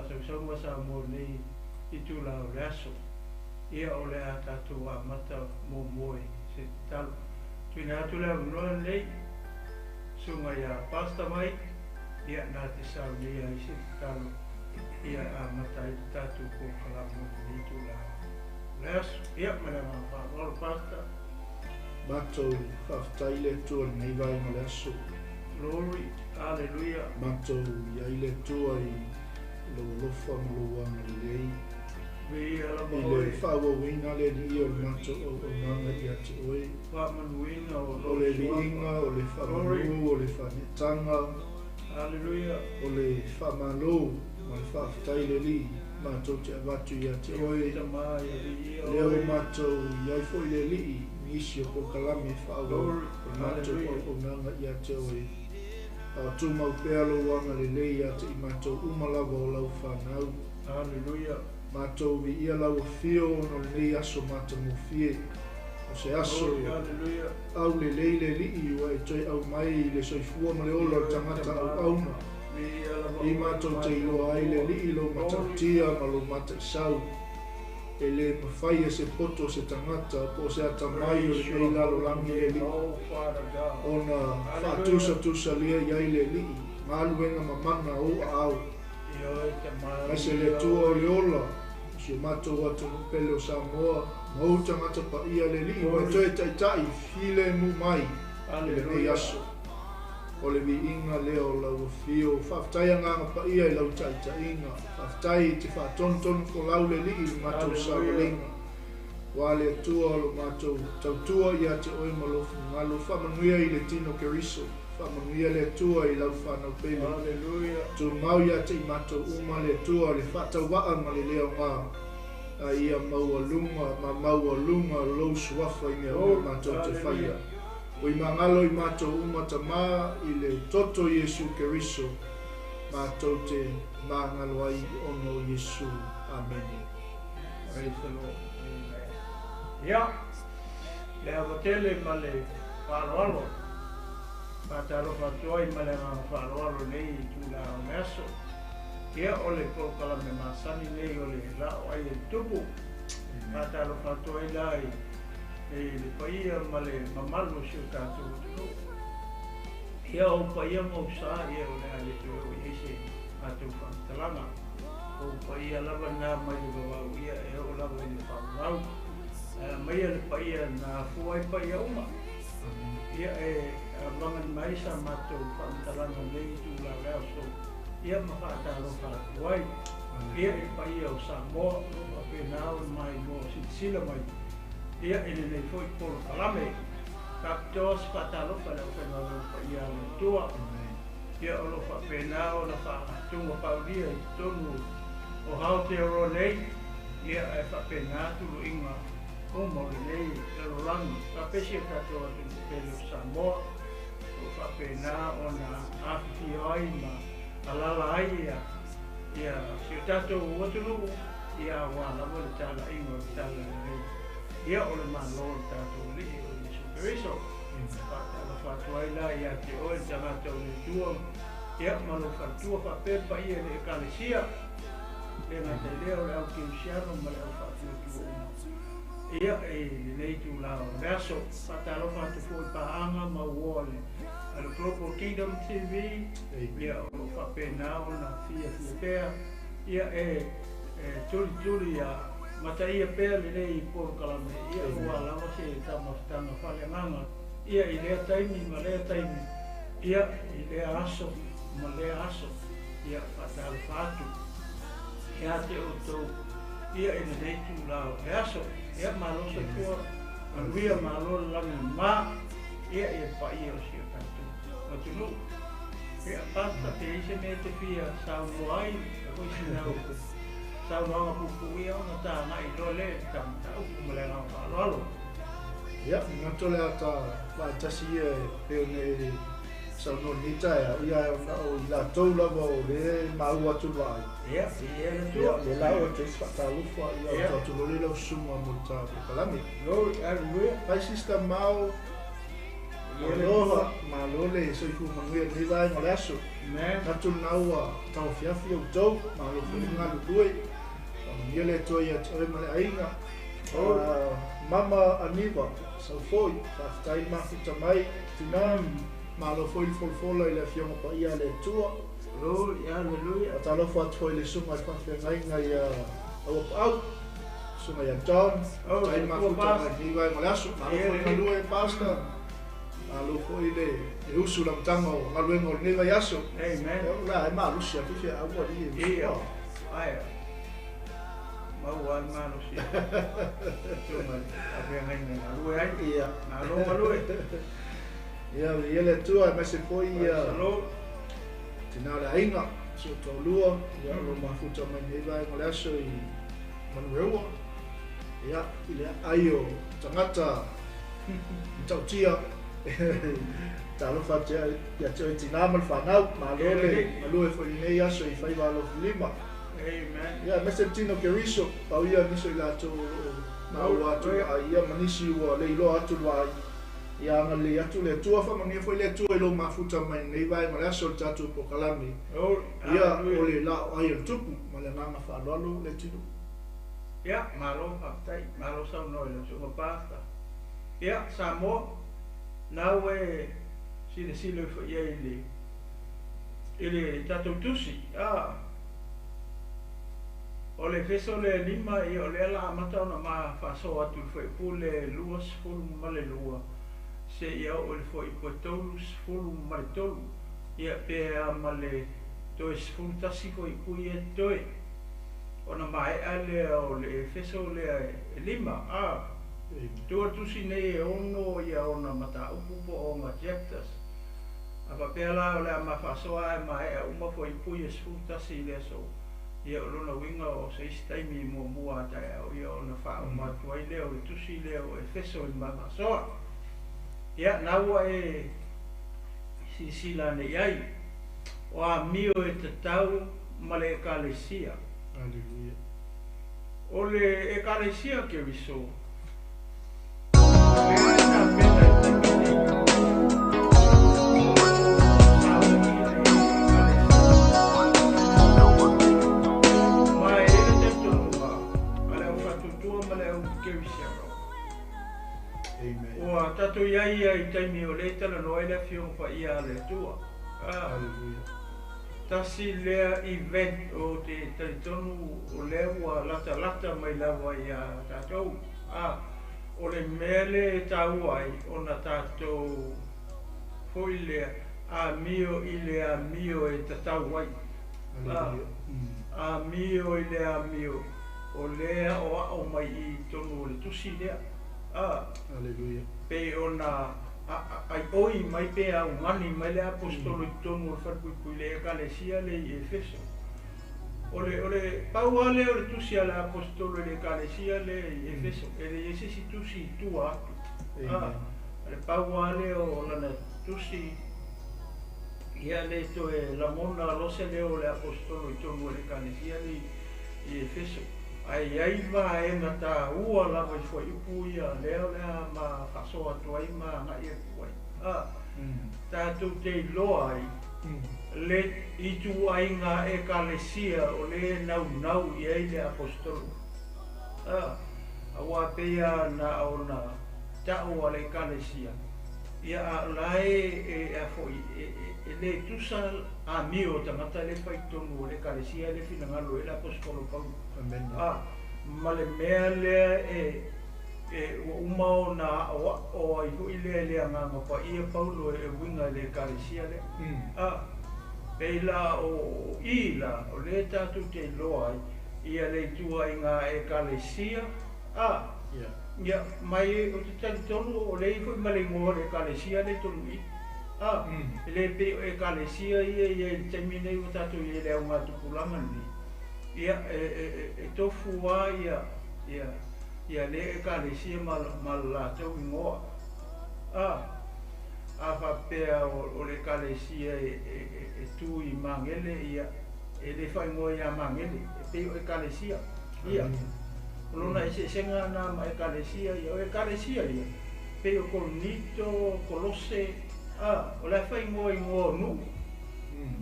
faasausauga Samoa i lenei itula o le aso. Ia, o le a tatou amata muamua i se tatalo. Tuuina atu le avanoa lenei, susuga ia Pastor Mike, ia, na te saunia ai se tatalo, ia, amata ai le tatou polokalame i lenei itula o le aso. Ia, ma le agaga faaaloalo, Pastor. Matou faafetai i le Atua i lenei vaega o le aso. Glory, hallelujah. Matou i ai le Atua i lou alofa ma lou agalelei. Viia lava I le oe. Faaauauina le Alii o le matou auaunaga ia te oe. Faamanuina o O lou le suafa. Viiga, o le Glory, faamanu, o le faaneetaga, hallelujah. O le faamalo ma le faafetai le Alii matou te avatu ia te Ioe oe. Tama, ia viia Lea ua oe. matou i ai foi le Alii nisi o polokalame faaauau Glory, o le matou hallelujah. auaunaga ia te oe. A o tumau pea lou agalelei ia te i matou uma lava o lau fanau. Hallelujah. Matou viia lau afio ona o lenei aso matagofie. O se aso Glory, hallelujah. aulelei le Alii ua e toe aumai i le soifua ma le ola o le Ioe tagata Tama, auauna. viia lava I oe matou te matou iloa ai le Atua. Alii lou Glory, matautia ma lou mataisau. E le mafai e se poto o se tagata po o se atamai o praise lenei your holy lalolagi le name, Alii. O Father God. Ona Hallelujah. faatusatusalia i ai le Alii, galuega mamana o ou aao. Ioe Tama, Aemaise le viia Atua o oe. le ola, o si o matou atunuu pele o Samoa, ma ou tagata paia le Alii ua e Glory, toe taita'i filemu mai i lenei hallelujah. aso. O le viiga lea o lau afio. Faafetai Agaga Paia i lau taitaiga. Faafetai i te faatonutonu folau le Alii i le matou Hallelujah. saovaliga. Ua le Atua o lo matou tautua ia te oe ma lou finagalo. Faamanuia i le tino Keriso. Faamanuia le Atua i lau fanau pele. Hallelujah. Tumau ia te i matou uma le Atua o le faatauvaa ma le leaoga. A ia maualuga ma maualuga lou suafa i mea uma Glory, matou te faia. hallelujah. Ua i magalo i matou uma Tama i le toto Iesu Keriso. Matou te magalo ai ona o Iesu. Amene. Praise the Lord. Amen. Ia, le ava tele ma le faaaloalo. Faatalofa atu ai ma le agaga faaaloalo nei itula o le aso. Ia, o le polokalame masani nei o le Laa o Ai e le Tupu. Faatalofa atu ai la i le paia ma le mamalu o si o tatou atunuu. Ia, o paia ma ou sa, ia o le a le toe oo i ai se matou faamatalaga. O paia lava na mai le vavau, ia e oo lava i le faavavau. Ae aumaia le paia na afua ai paia uma. Ia e avagani mai sa matou faamatalaga nei itula o le aso, ia ma faatalofa atu ai. Ia i le paia o Samoa o lo o faapena ona maimoa silasila mai ia i lenei foi polokalame. Faapitoa se faatalofa i le aufaigaluega paia a le Atua. Ia o lo o faapena ona faatugapaulia i totonu o Aotearoa nei, ia ae faapena tuluiga uma o lenei lalolagi faapea si o tatou atunuu pele o Samoa o faapena ona afifio ai ma alaala ai ia si o tatou atunuu, ia aua lava le talaiga o le talalelei, ia o le Malo o le tatou Alii o Iesu Keriso. Faatalofa atu ai la ia te oe le tagata o le Atua, ia ma lou faletua faapea le paia i le Ekalesia, le gata i lea o le au kerisiano ma le au faatuatua uma ia i lenei itula o le aso. Faatalofa atu foi i paaga ma uo a le Global Kingdom TV, ia o lo o faapena ona fiafia pea ia e tulituli ia mataia pea lenei polokalame, ia ua lava se taumafataga faaleagaga ia i lea taimi ma lea taimi, ia i lea aso ma lea aso. Ia faatalofa atu ia te outou ia i lenei itula o le aso. Ia malo soifua manuia, malo le lagi e mama ia i le paia o si o tatou atunuu. Ia, Pastor, pe i ai se mea e te fia saunoa ai foi sinau saunoaga puupuu ia ona ta agai loa lea i le ta mataupu ma le agaga faaaloalo. Ia, manatu o le a ta faatasi ia e pei ona e saunoa i lenei taeao, ia ona o i latou lava o lea e maua atu le vaai. Ia, viia le Ia, Atua. le la o atu ai se faatalofa, ia o atu loa lea lau susuga mo le ta polokalame. Glory, hallelujah. Hi, Sister Mao. Aloha, malo le soifua manuia lenei vaega o le aso. Manatu lena ua tauafiafi outou, malo foi le galulue. Faamanuia le Atua ia te oe ma le aiga. Mama Aniva, sau foi, faafetai le mafuta mai, tina, malo foi le folafola i le Afioga Paia a le Atua. Faatalofa atu foi i le susuga i le faafeagaiga ia Auapaau, susuga ia John, faafetai le mafuta mai lenei vaega o le aso. Malo foi le galue, Pastor. Malo foi le usu i le amataga o galuega o lenei vaiaso. O la e malosi lava faifeau alii e usu. Maua le malosi susuga i le faafeagaiga e galue ai. Malo galue. Ia, viia le Atua, aemaise foi tina o le aiga, si ou toalua, ia, o lo o mafuta mai lenei vaega o le aso i Manureua, ia, i le aai o tagata matautia. Talofa atu ia te oe tina ma le fanau, malo le galue foi i lenei aso i faiva alofilima. Ia, aemaise le tino Keriso, pau ia nisi o i latou o lo o maua atu le vaai, ia ma nisi ua le iloa atu le vaai. Ia agalelei atu le Atua, faamanuia foi le Atua i lou mafuta mai lenei vaega o le aso o le tatou polokalame. Ia, o le laoai o le Tupu, ma le agaga faaaloalo le atunuu. Ia, malo faafetai, malo saunoa i lau Susuga Pastor. Ia, Samoa, na ua e silasila ifo i ai i le tatou tusi, a. O le Efeso lea 5, ia o lea la amata ona ma faasoa atu i le fuaiupu le 22 seia oo i le fuaiupu e 33, ia pe a ma le toe 11 fuaiupu ia e totoe ona maea lea o le Efeso lea e 5, a. Tua tusi nei e 6 ia ona mataupu po o ona chapters. A faapea la o le a ma faasoa ae maea uma fuaiupu ia 11 i le aso, ia o lona uiga o se isi taimi muamua a taeao ia ona faauma atu ai lea o le tusi lea o Efeso i ma faasoa. Ia, na ua e silasila ane i ai, o amio e tatau ma le Ekalesia. Aleluia. O le Ekalesia Keriso, o lea e tapena i le taimi nei, sauni le Ekalesia. Ma e i ai le talitonuga a le aufaatuatua ma le au kerisiano. Amen. Ua tatou i ai ia i taimi o lea e talanoa ai le Afioga Paia a le Atua. Aleluia. Tasi lea event o te talitonu o lea ua latalata mai lava ia tatou. O le mea le e taua ai ona tatou foi lea amio i le amio e tatau ai. Aleluia. Amio i le amio o lea aoao mai i tonu o le tusi lea. Aleluia. Pei ona aioi mai pe augani mai le apostolo i totonu o le falepuipui le Ekalesia le i Efeso. O le pau lava lea o le tusi a le apostolo i le Ekalesia le i Efeso, e leai se isi tusi i tua atu. Le pau lava lea o lana tusi, ia le toe lagona loa se leo o le apostolo i totonu o le Ekalesia le i Efeso. Ae i ai vaega taua lava i fuaiupu ia lea o le a ma faasoa atu ai ma agai atu ai. Tatou te iloa ai le ituaiga Ekalesia o le naunau i ai le apostolo. Aua pei a na ona ta'u a le Ekalesia, ia a o la e a foi e le tusa amio o tagata le fai totonu o le Ekalesia le finagalo e le apostolo Paulo. Amen. Ma le mea lea e ua uma ona aoao ai foi lea i le Agaga Paia Paulo e uiga i le Ekalesia lea. Pei la o i la o lea tatou te iloa ai ia le ituaiga Ekalesia. Ia, mai o te talitonu o le i foi ma le igoa o le Ekalesia le tonu i. E le pei o Ekalesia ia ia i le taimi nei ua tatou i ai le augatupulaga lenei. Ia, e tofu lava ia le Ekalesia ma le latou igoa. A faapea o le Ekalesia e tu i Magele, ia, e le faaigoa ia Magele, e pei o Ekalesia. Ia, o lona eseesega na ma Ekalesia ia, o Ekalesia ia, Pei o Korinito, Kolose, o le a faaigoa igoa o nuu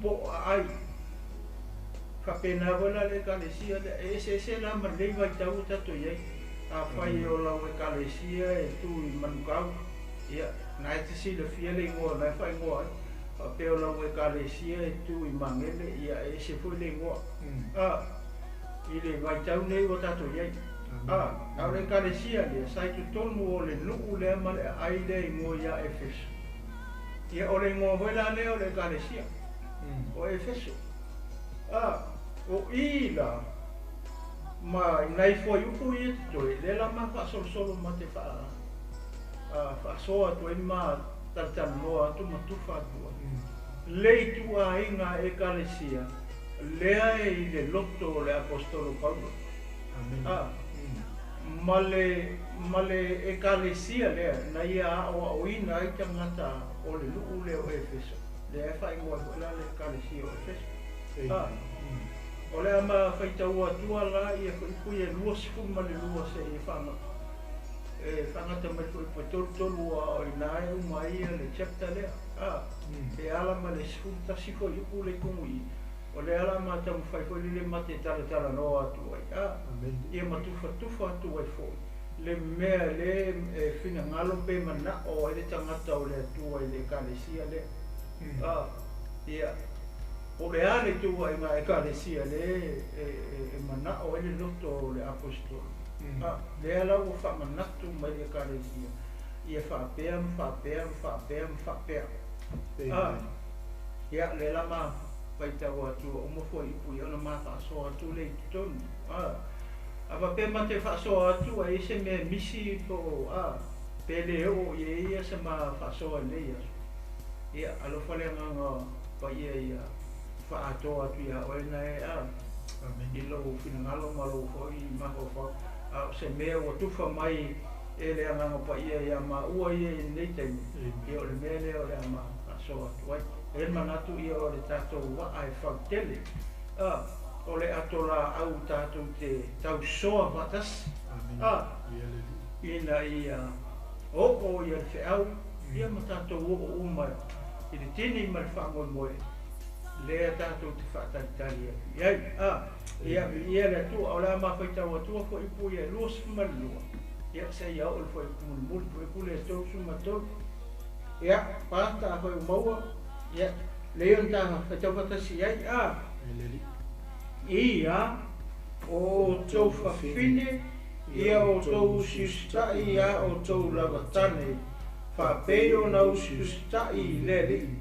po o aai. Faapena foi la le Ekalesia lea, e eseese la ma lenei vaitau ua tatou i ai. Afai o lau Ekalesia e tu i Manukau, ia, na e te silafia le igoa na e faaigoa ai. Faapea o lau Ekalesia e tu i Magele, ia, e ese foi le igoa. I le vaitau nei ua tatou i ai. A o le Ekalesia lea sa i totonu o le nuu lea ma le aai lea e igoa ia Efeso. Ia, o le igoa foi la lea o le Ekalesia, o Efeso. O i la, ma i nai fuaiupu ia totoe, lea la ma faasolosolo ma te faasoa atu ai ma talatalanoa atu ma tufa atu ai. Le ituaiga Ekalesia lea e i le loto o le aposetolo Paulo. Ma le Ekalesia lea na ia aoaoina ai tagata o le nuu lea o Efeso, lea e faaigoa ai foi la le Ekalesia o Efeso. O le a ma faitaua atua la ia fuaiupu ia 22 seia faagata mai fuaiupu e 33 a o ina e uma ai ia le chapter lea. E ala ma le 11 fuaiupu le itugu i o le ala ma taumafai foi lele ma te talatalanoa atu ai. Ia ma tufatufa atu ai foi le mea le e finagalo pe manao ai le tagata o le Atua i le Ekalesia lea. Ia, o le a le ituaiga Ekalesia le e manao ai le loto o le aposetolo. Lea la ua faamanatu mai le Ekalesia ia faapea ma faapea ma faapea ma faapea. Ia, le la ma faitau atu uma fuaiupu ia ona ma faasoa atu le i totonu. A faapea ma te faasoa atu ai se mea misi po o pe le oo i ia se ma faasoa i nei aso. Ia, alofa le agaga paia ia faatoa atu ia oe na e i lou finagalo ma lou foi mafaufau. A o se mea ua tufa mai e le agaga paia ia maua ia i lenei taimi, ia o le mea lea o le a ma faasoa atu ai. E manatu ia o le tatou waa e fautele. O le ato laau tatou te tausoa faatasi. Ina ia oo ia le feau, ia ma tatou oo uma i le tini ma le faamoemoe, lea tatou te faatalitali atu i ai. Ia, ia le Atua, o le a mafaitau atua fuaiupu ia 22. Ia, seia oo le fuaiupu mulimuli, fuaiupu lea 33. Ia, pasta afai ua maua, ia, lea ona ta faitau faatasi i ai. Ia, o outou fafine, ia outou usiusitai ia outou lava tane, faapei ona usiusitai i le Alii.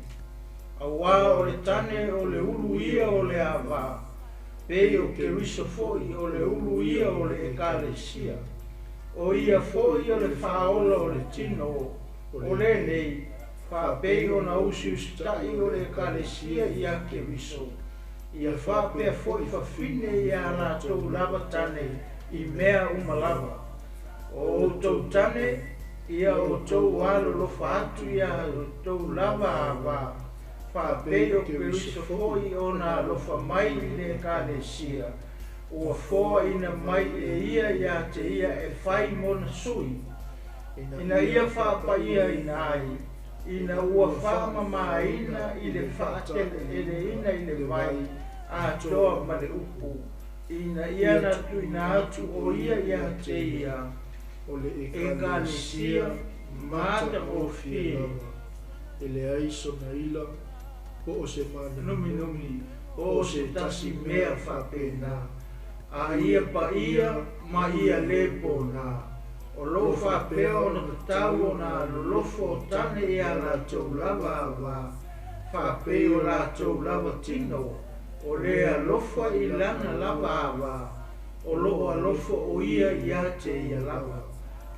Auā o le tane o le ulu ia o le avā, pei o Keriso foi o le ulu ia o le Ekalesia. O ia foi o le faaola o le tino o lenei, faapei ona usiusitai o le Ekalesia ia Keriso. Ia faapea foi fafine ia latou lava tane i mea uma lava. O outou tane, ia outou alolofa atu ia outou lava avā, faapei o Keriso foi ona alofa mai i le Ekalesia, ua foaina mai e ia ia te ia e fai mona sui, ina ia faapaiaina ai, ina ua faamamaina i le faateleeleina i le vai atoa ma le upu, ina ia na tuuina atu o ia ia te ia o le Ekalesia matagofie. E leai sona ila po o se manuminumi po o se tasi mea faapena, a ia paia ma ia lē pona. O loo faapea ona tatau ona alolofa o tane ia latou lava avā, faapei o latou lava tino, o le alofa i lana lava avā, o loo alofa o ia ia te ia lava.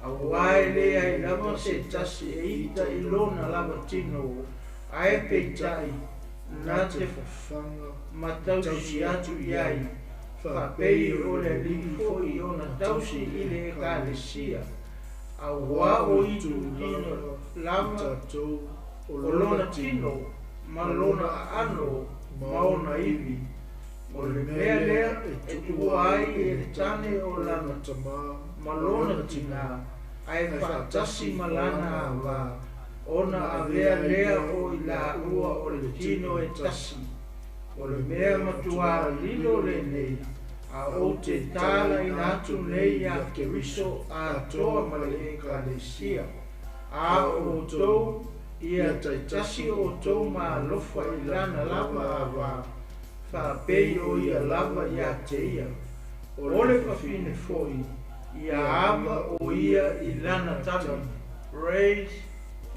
Auā e leai lava se tasi e ita i lona lava tino, ae peitai na te fafaga ma tausi atu i ai, faapei o le Alii foi ona tausi i le Ekalesia. Auā o itu tino lava o o lona tino ma lona aano ma ona ivi. O le mea lea e tuua ai e le tane o lana tamā ma lona tinā, Ae faatasi ma lana ava, ona avea lea o i laua o le tino e tasi. O le mea matuā lilo lenei, a ou te talaina atu nei iā Keriso atoa ma le Ekalesia. A o outou, ia taitasi outou ma alofa i lana lava ava, faapei o ia lava ia te ia. O le fafine foi, ia ava o ia i lana tane. Praise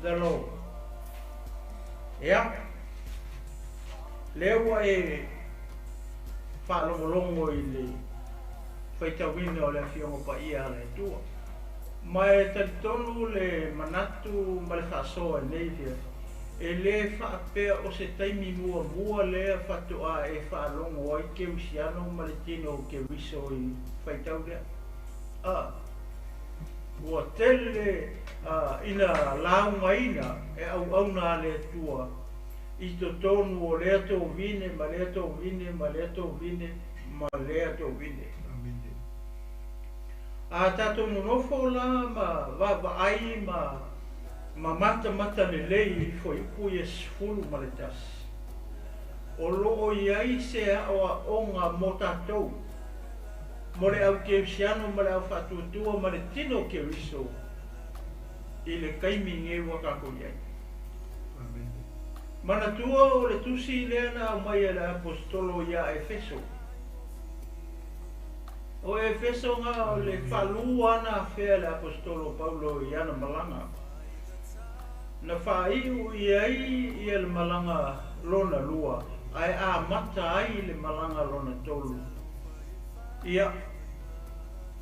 the Lord. Ia, lea ua e faalogologo i le faitauina o le Afioga Paia a le Atua. Ma e talitonu le manatu ma le faasoa i lenei afiafi, e le faapea o se taimi muamua lea faatoa e faalogo ai Kerisiano ma le tino o Keriso i faitau lea. A Ua tele ina laugaina e auauna a le Atua i totonu o lea tovine ma lea tovine ma lea tovine ma lea tovine. A tatou nonofo la ma vaavaai ma ma matamata lelei i fuaiupu ia 11, o lo o i ai se aoaoga mo tatou, mo le au Kerisiano ma le au faatuatua ma le tino o Keriso i le taimi nei ua tatou i ai. Manatua o le tusi lea na aumai e le Aposetolo ia Efeso. O Efeso na o le faalua na afea e le Aposetolo Paulo i ana malaga. Na faaiu i ai ia le malaga lona lua, ae amata ai le malaga lona tolu. Ia,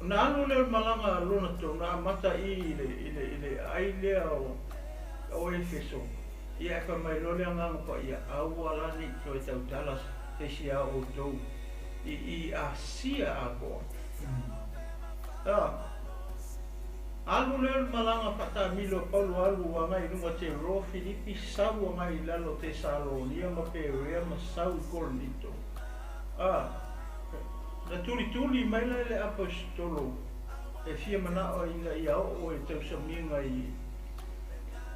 ona alu lea o le malaga lona tolu, na amata i i le, i le, i le ai lea o, o Efeso. Ia, ae fai mai loa le Agaga Paia, Aua la ne i toe tautala se isi a outou i i Asia atoa. A, alu lea o le malaga faatamilo a Paulo alu agai i luga Teroa, Filipi, sau agai i lalo Tesalonia ma Perea ma sau i Korinito. A, na tulituli mai la e le Aposetolo e fia manao ina ia oo e tausamiga i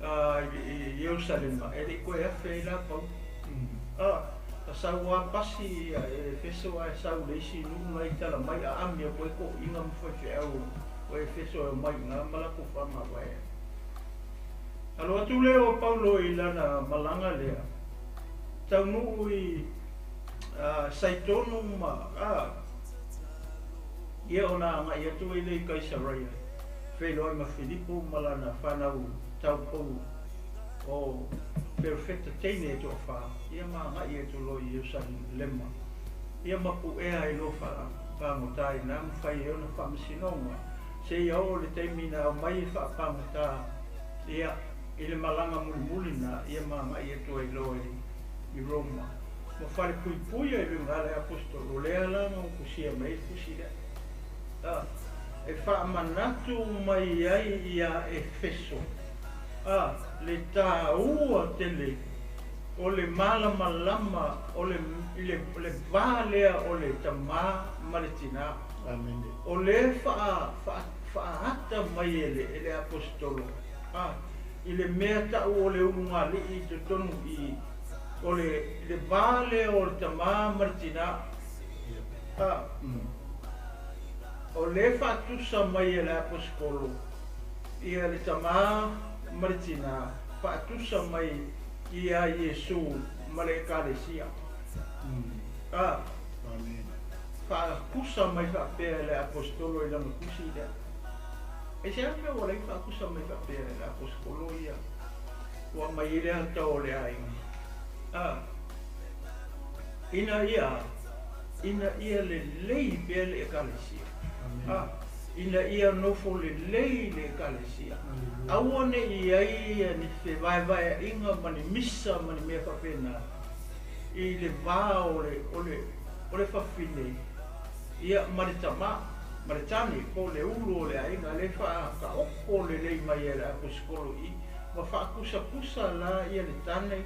a i Ierusalema, e le i toe afe ai la Paulo. A, na sau lava pasi e Efeso ae sau i le isi nuu na i tala mai aami atu ai toeaiina ma faifeau o Efeso e omai i ina ma latou faamavae. Alo atu lea o Paulo i lana malaga lea, taunuu i Saitonu ma a, ia ona agai atu ai lea i Kaisaraia, feiloai ma Filipo ma lana fanau taupou o perofeta teine e toafa, ia ma agai atu loa i Ierusalema, ia ma puea ai loa faapagota i ina ma fai ai ona faamasinoga, seia oo i le taimi na aumai e faapagota, ia, i le malaga mulimuli na, ia ma agai atu ai loa i Roma. Ma falepuipuia i luga le Aposetolo, lea la na tusia mai ai le tusi lea. A, e faamanatu mai ai ia Efeso, a, le taua tele o le malamalama o le, i le, le va lea o le tamā ma le tinā. O lea faa, faa, faaata mai e le, e le Aposetolo, a, i le mea tau o le ulugalii i totonu i, o le, le va lea o le tamā ma le tinā. A, o lea faatusa mai e le Aposetolo ia le tamā ma le tinā, faatusa mai ia Iesu ma le Ekalesia. A, faatusa mai faapea e le Aposetolo i lana tusi lea. Aisea le mea ua leai faatusa mai faapea e le Aposetolo ia ua aumai ai le ata o le aiga? A, ina ia, ina ia lelei pea le Ekalesia. A, ina ia nofo lelei le Ekalesia. Aua ne i i ai ni fevaevaeaiga ma ni misa ma ni mea faapena i le va o le, o le, o le fafine, ia, ma le tamā, ma le tane, po o le ulu o le aiga, lea e faataoto lelei mai e le Aposetolo i, ma faatusatusa la ia le tane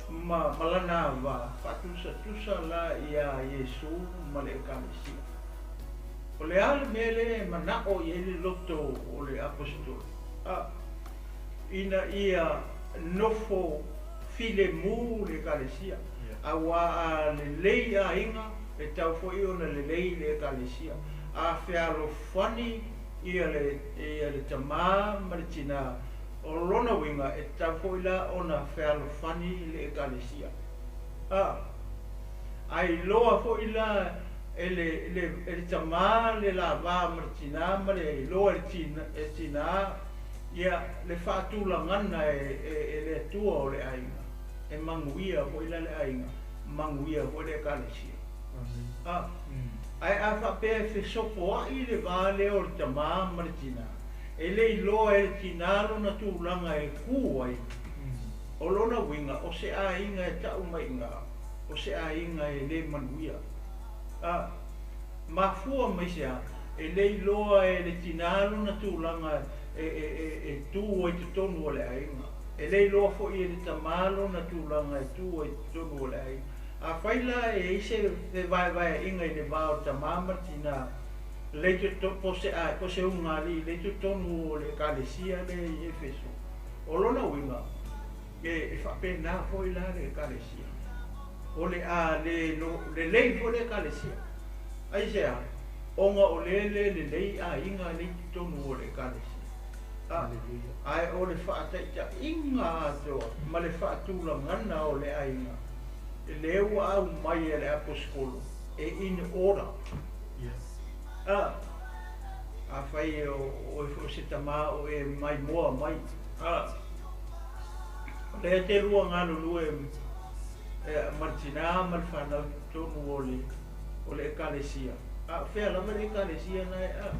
ma, ma lana ava, faatusatusa la iā Iesu ma le Ekalesia. O le a le mea lea e mana'o i ai le loto o le aposetolo? A, ina ia nofo filemu le Ekalesia, auā a lelei aiga, e tatau foi ona lelei le Ekalesia. A fealofani ia le, ia le tamā ma le tinā, o lona uiga e tatau foi la ona fealofani le Ekalesia. A, a iloa foi la e le, le, e le tamā le lavā ma le tinā ma le iloa e le tina, e tinā ia le faatulagana e, e, e le Atua o le aiga, e manuia foi la le aiga, manuia foi le Ekalesia. A, ae a faapea e fesopoa'i le va lea o le tamā ma le tinā, e le iloa e le tinā lona tulaga e kū ai, o lona uiga o se aiga e ta'u mai iga, o se aiga e lē manuia. A, mafua mai seā? E le iloa e le tinā lona tulaga e, e, e, e tū ai totonu o le aiga. E le iloa foi e le tamā lona tulaga e tū ai totonu o le aiga. Afai la e i ai se fevaevaeaiga i le va o le tamā ma le tinā, lei toto, po se a, po se ulugalii lei totonu o le Ekalesia lea i Efeso, o lona uiga, e, e faapena foi la le Ekalesia. O le a le no, lelei foi le Ekalesia. Aisea? Ona o lea e le lelei aiga lei totonu o le Ekalesia. A, ae o le faataitaiga atoa ma le faatulagana o le aiga, lea ua aumai e le aposetolo e in order. A, afai o oe foi o se tamā o e maimoa mai, a, o lea e te lua galulue ma le tinā ma le fanau i totonu o le, o le Ekalesia. A o fea lava le Ekalesia na e, a,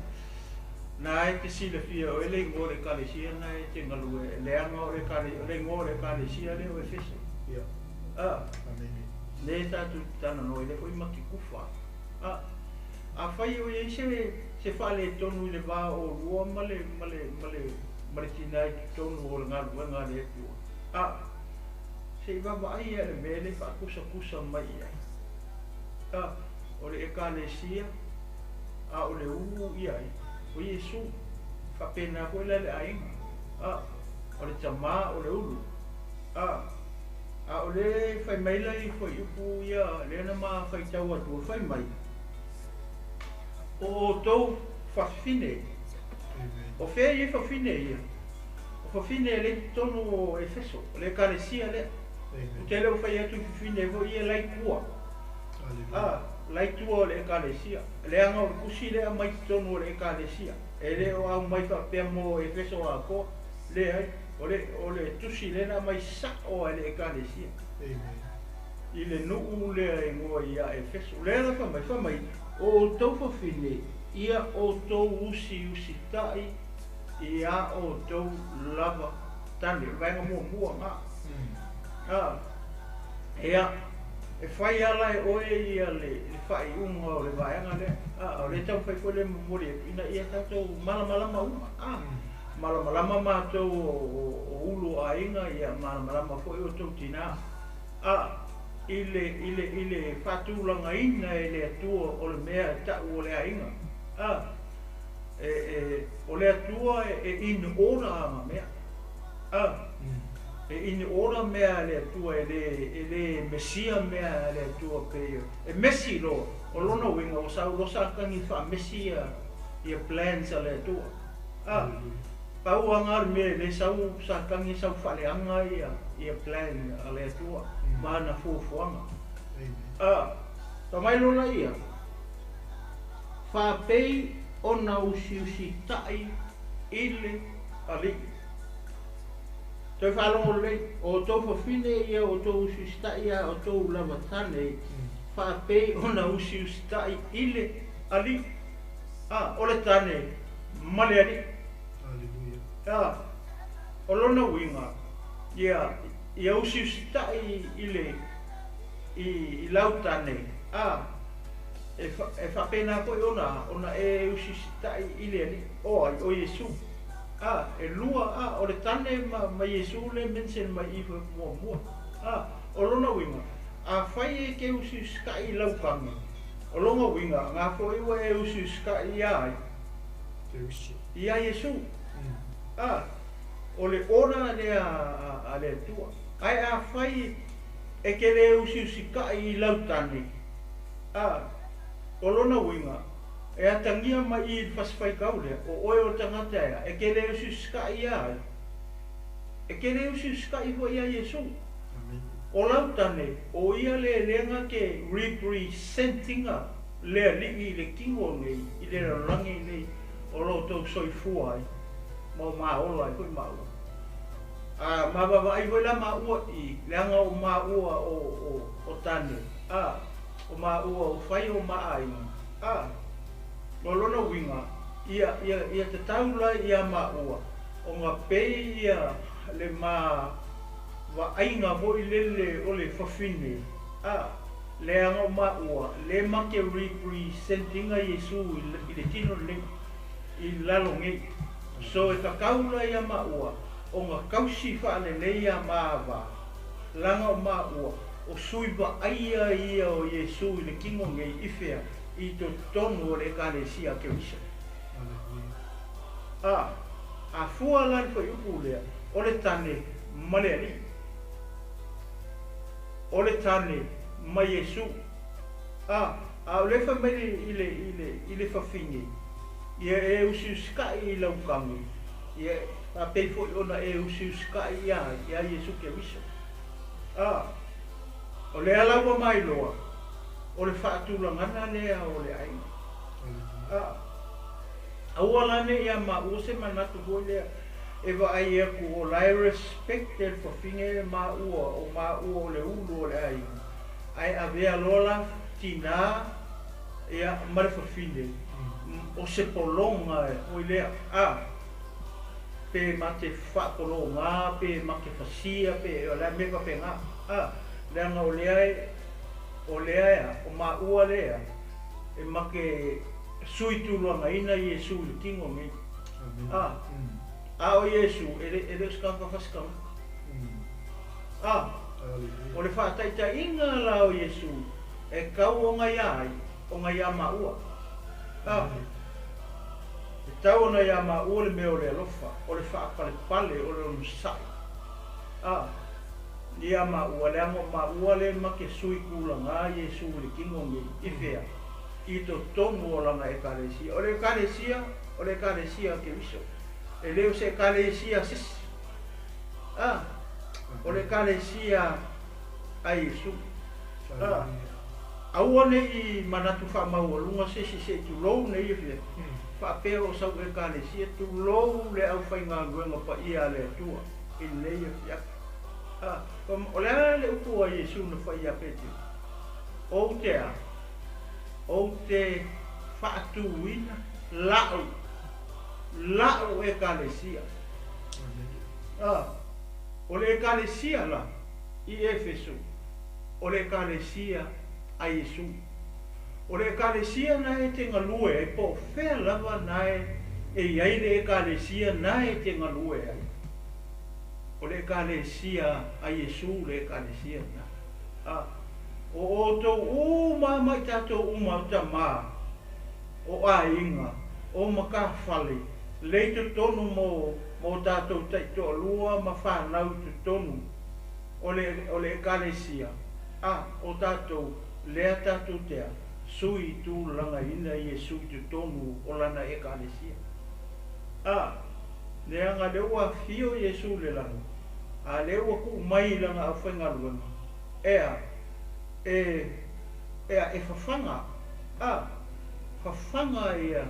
na e te silafia e oe le igoa o le Ekalesia na e te galue, leaga o le, o le igoa o le Ekalesia lea o Efeso. A, lea tatou te talanoa i lea foi matikufa. A, afai o i ai se, se faaletonu i le va o oulua ma le, ma le, ma le, ma le tinā i totonu o le galuega a le Atua, a, se i vaavaai ia i le mea lea e faakusakusa mai i ai. A, o le Ekalesia, a o le ulu i ai, o Iesu. Faapena foi la le aiga. A, o le tamā o le ulu. A, a o le fai mai la i fuaiupu ia lea na ma faitau atu, fai mai, o outou fafine. O fea i ai fafine ia? O fafine e le i totonu o Efeso, o le Ekalesia lea. Ou te le o fai atu i fafine foi ia la i tua. A, la i tua o le Ekalesia. Leaga o le tusi lea aumai i totonu o le Ekalesia. E le o aumai faapea mo Efeso atoa. Leai, o le, o le tusi lea na aumai sa'o a e le Ekalesia. I le nuu lea e igoa ia Efeso. Lea la fai mai, fai mai, o outou fafine, ia outou usiusita'i iā outou lava tane. O le vaega muamua na. A, ia, e fai ala e oe ia le, le faaiuga o le vaega lea. A, o lea taumafai foi lea e momoli atu ina ia tatou malamalama uma. A, malamalama matou o, o, o ulu o aiga, ia malamalama foi outou tinā. A, i le, i le, i le faatulagaina e le Atua o le mea e ta'u o le aiga. A, e, e, o le Atua e, e in order ana mea. A, e in order mea a le Atua, e le, e le mesia mea a le Atua pei e mesi loa. O lona uiga ua sau loa Satani e faamesi ia, ia plans a le Atua. A, pau lava na o le mea e le sau Satani e sau faaleaga ia, ia plan a le Atua ma ana fuafuaga. A, fai mai loa laia, faapei ona usiusita'i i le Alii. Toe faalogo lelei, o outou fafine ia outou usiusita'i a outou lava tane, faapei ona usiusita'i i le Alii. A, o le tane ma le Alii. A, o lona uiga, ia, ia usiusita'i i le, i, i lau tane, a, e, fa, e faapena foi ona, ona e usiusita'i i le Alii. O ai? O Iesu. A, e lua, a, o le tane ma, ma Iesu lea mention mai i muamua. A, o lona uiga, afai e te usiusita'i i lau tane, O lona uiga, na foʻi ua e usiusikaʻi iā ai? Iā Iesū. A, o le ola lea a le Atua. Ae afai e te lē usiusikaʻi i lau tane, a, o lona uiga, e atagia mai i i le fasifaitau lea, o oe o le tagata ea, e te lē usiusikaʻi iā ai? E te lē usiusikaʻi foʻi iā Iesū. O lau tane, o ia le lea na te representinga le Alii i le tino nei, i le lalolagi nei o lo outou soifua ai, ma o maola ai foi maua. A ma vaavaai foi la maua i, leaga o maua o, o, o tane, a, o maua o fai o maaiga, a, o lona uiga, ia, ia, ia tatau la ia maua, ona pei ia le ma vaaiga foi lele o le fafine, a, leaga o maua, le ma te representinga Iesu i le tino lenei, i lalo nei. So e tatau la ia maua, ona tausi faalelei ia ma va, laga o maua, o sui vaaia ia o Iesu i le tino nei i fea, i totonu o le Ekalesia a Keriso. A, a fua la le fuaiupu lea, o le tane ma le Alii. O le tane ma Iesu. A, a o lea fai mai i le, i le, i le fafine, ia e usiusikaʻi i lau tane, ia faapei foʻi ona e usiusikaʻi iā iā Iesu Keriso. A, o lea la ua mailoa, o le faatulagana lea o le aiga. A, aua la ne i a maua se manatu foi lea e vaai aku o la e respect e le fafine maua o maua o le ulu o le aiga, ae avea loa la tinā ia ma le fafine o se pologa foi lea, a, pe ma te faapologā pe ma te fasia pe o le a mea faapena, a, leaga o lea e o lea ea o maua lea e ma te sui tuluagaina Iesu i le tino nei. A, a o Iesu e le e le o se tagata fasikagata. A, o le faataitaiga la o Iesu e tau ona iā ai, ona iā maua. A, e tau ona iā maua le mea o le alofa, o le faapalepale, o le onosai. A, iā maua, leaga o maua le ma te sui tulagā Iesu i le tino nei, i fea? I totonu o lana Ekalesia. O le Ekalesia, o le Ekalesia a Keriso. E le o se Ekalesia a se isi. A, o le Ekalesia a Iesu. A, aua ne i manatu faamaualuga se isi se i tulou nei e faapea o sau Ekalesia, tulou le aufaigaluega paia a le Atua i lenei afiafi. A, o le a le upu a Iesu na fai iā Petero? Ou te a? Ou te faatuina la'u, la'u Ekalesia. A, o le Ekalesia la i Efeso, o le Ekalesia a Iesu. O le Ekalesia na e te galue ai, po o fea lava na e e i ai le Ekalesia na e te galue ai. O le Ekalesia a Iesu le Ekalesia na. A, o outou uma ma i tatou uma o tamā, o aiga, o matafale, le i totonu mo, mo tatou taitoalua ma fanau i totonu o le, o le Ekalesia, a, o tatou, lea tatou te a, sui tulagaina Iesu i totonu o lana Ekalesia. A, leaga lea ua afio Iesu i le lagi, a lea ua tuu mai i lana aufaigaluega, ea, e, ea, e fafaga, a, fafaga ia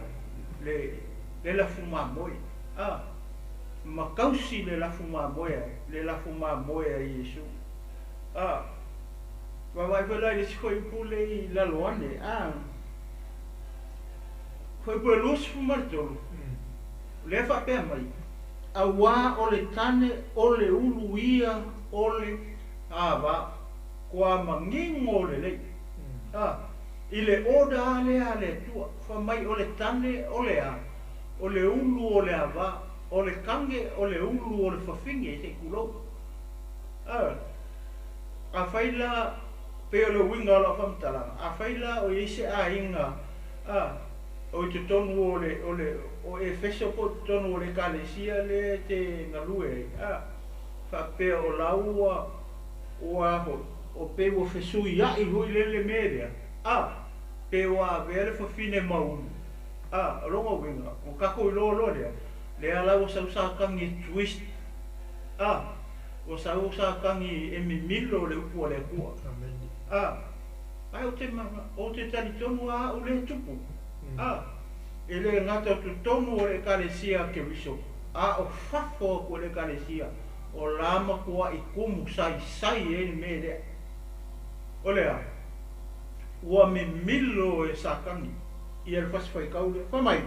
le, le lafu mamoe, a, ma tausi le lafu mamoe ai, le lafu mamoe a Iesu. A, vaavaai foi la i le isi fuaiupu lea i lalo ane, a, fuaiupu e 23, lea e faapea mai, auā o le tane o le ulu ia o le ava, kua manino lelei. A, i le order lea a le Atua, fai mai o le tane o le a, o le ulu o le ava, o le kage o le ulu o le fafine se i tulou. A, afai la Pei o le uiga o lau faamatalaga, afai la o i ai se aiga, a, o i totonu o le, o le, o Efeso po o totonu o le Ekalesia lea e te galue ai, a, faapea o la ua, ua a foi, o pei ua fesuiai foi lea le mea lea, a, pe ua avea le fafine ma ulu, a, o lona uiga, ua tatou iloa loa lea, lea la ua sau Satani e twist, a, ua sau Satani e mimilo le upu a le Atua. A, ae ou te, ou te talitonu lava au lea e tupu. A, e le gata o totonu o le Ekalesia a Keriso, a o fafo atu o le Ekalesia, o la matuai tumu saisai ai le mea lea. O le a? Ua mimilo e Satani ia le fasi faitau lea. Fai mai,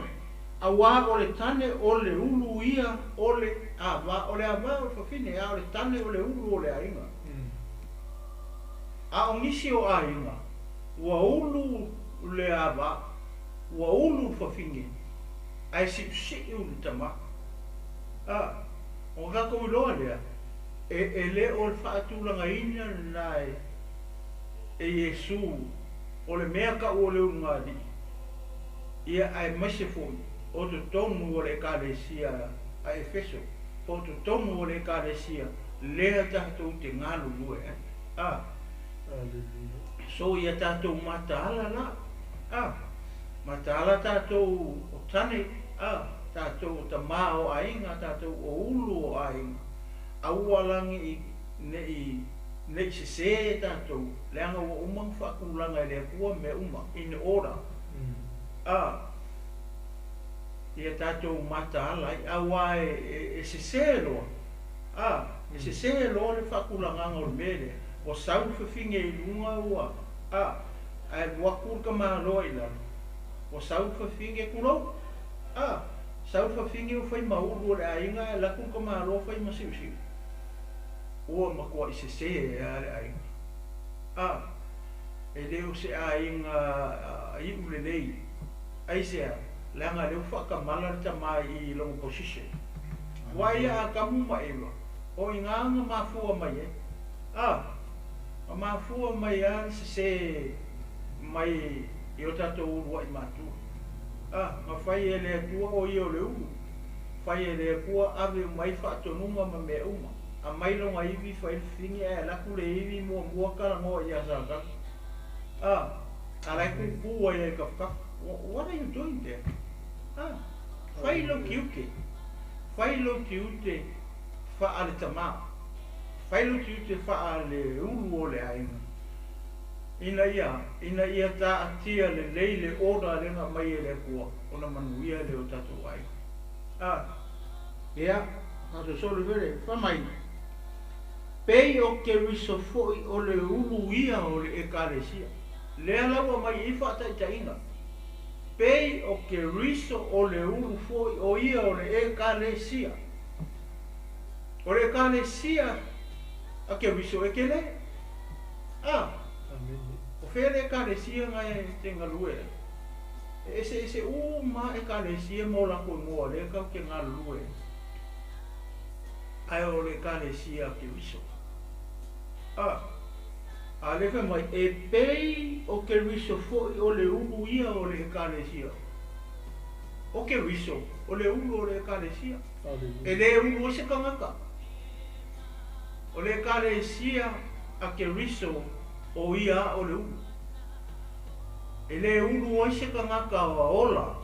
Auā o le tane o le ulu ia o le ava, o le ava o le fafine, a o le tane o le ulu o le aiga. A o nisi o aiga, ua ulu le ava, ua ulu le fafine, ae siusiu le tama. A, ona tatou iloa lea, e, e le o le faatulagaina lena e, e Iesu o le mea tau o le ulugalii, ia aemaise foi o totonu o le Ekalesia a Efeso, po o totonu o le Ekalesia lea tatou te galulue ai. A. So ia tatou mataala la. A. Mataala tatou o tane, a, tatou o tamā o aiga, tatou o ulu o aiga. Aua la ne i, ne i, ne i sesē tatou, leaga ua uma ona faatulaga e le Atua mea uma, in order. A, ia tatou mataala ai, auā e sesē loa, a, e sesē loa le faatulagaga o le mea lea, ua sau le fafine i luga ua, a, ae alu atu le tamaloa i lalo, ua sau le fafine, tulou, a, sau le fafine ua fai ma ulu o le aiga ae alu atu le tamaloa fai ma siusiu. Ua matuai sesē lava le aiga. A, e le o se aiga iu lelei. Aisea? Leaga lea ua faatamala le tama i lona position. Aua ia Atamu ma Eva, o i ina na mafua mai ai. A, na mafua mai lava le sesē mai i o tatou uluai matua. A, na fai e le Atua o ia o le ulu. Fai e le Atua ave uma ai faatonuga ma mea uma. Amai lona ivi fai le fafine ae alu atu le ivi muamua talanoa ia Satani. A, a la e kūkū ai i tafatafa. What are you doing there? A, fai lou tiute. Fai lou tiute faa le tamā. Fai lou tiute faa le ulu o le aiga. Ina ia, ina ia taatia lelei le order lea na aumai e le Atua ona manuia lea o tatou aiga. A, ia, faasoosoo le fele, fai mai, Pei o Keriso foi o le ulu ia o le Ekalesia. Lea la ua aumai i i faataitaiga. Pei o Keriso o le ulu foi o ia o le Ekalesia. O le Ekalesia a Keriso e kele. A, o fea le Ekalesia na e te galue ai? E eseese uma lava Ekalesia ma o latou igoa lea tatou te galulue ai. Ae o le Ekalesia a Keriso. A, a lea fai mai, e pei o Keriso foi o le ulu ia o le Ekalesia. O Keriso o le ulu o le Ekalesia. E le ulu ai se tagata. O le Ekalesia a Keriso o ia a o le ulu. E le ulu ai se tagata ola,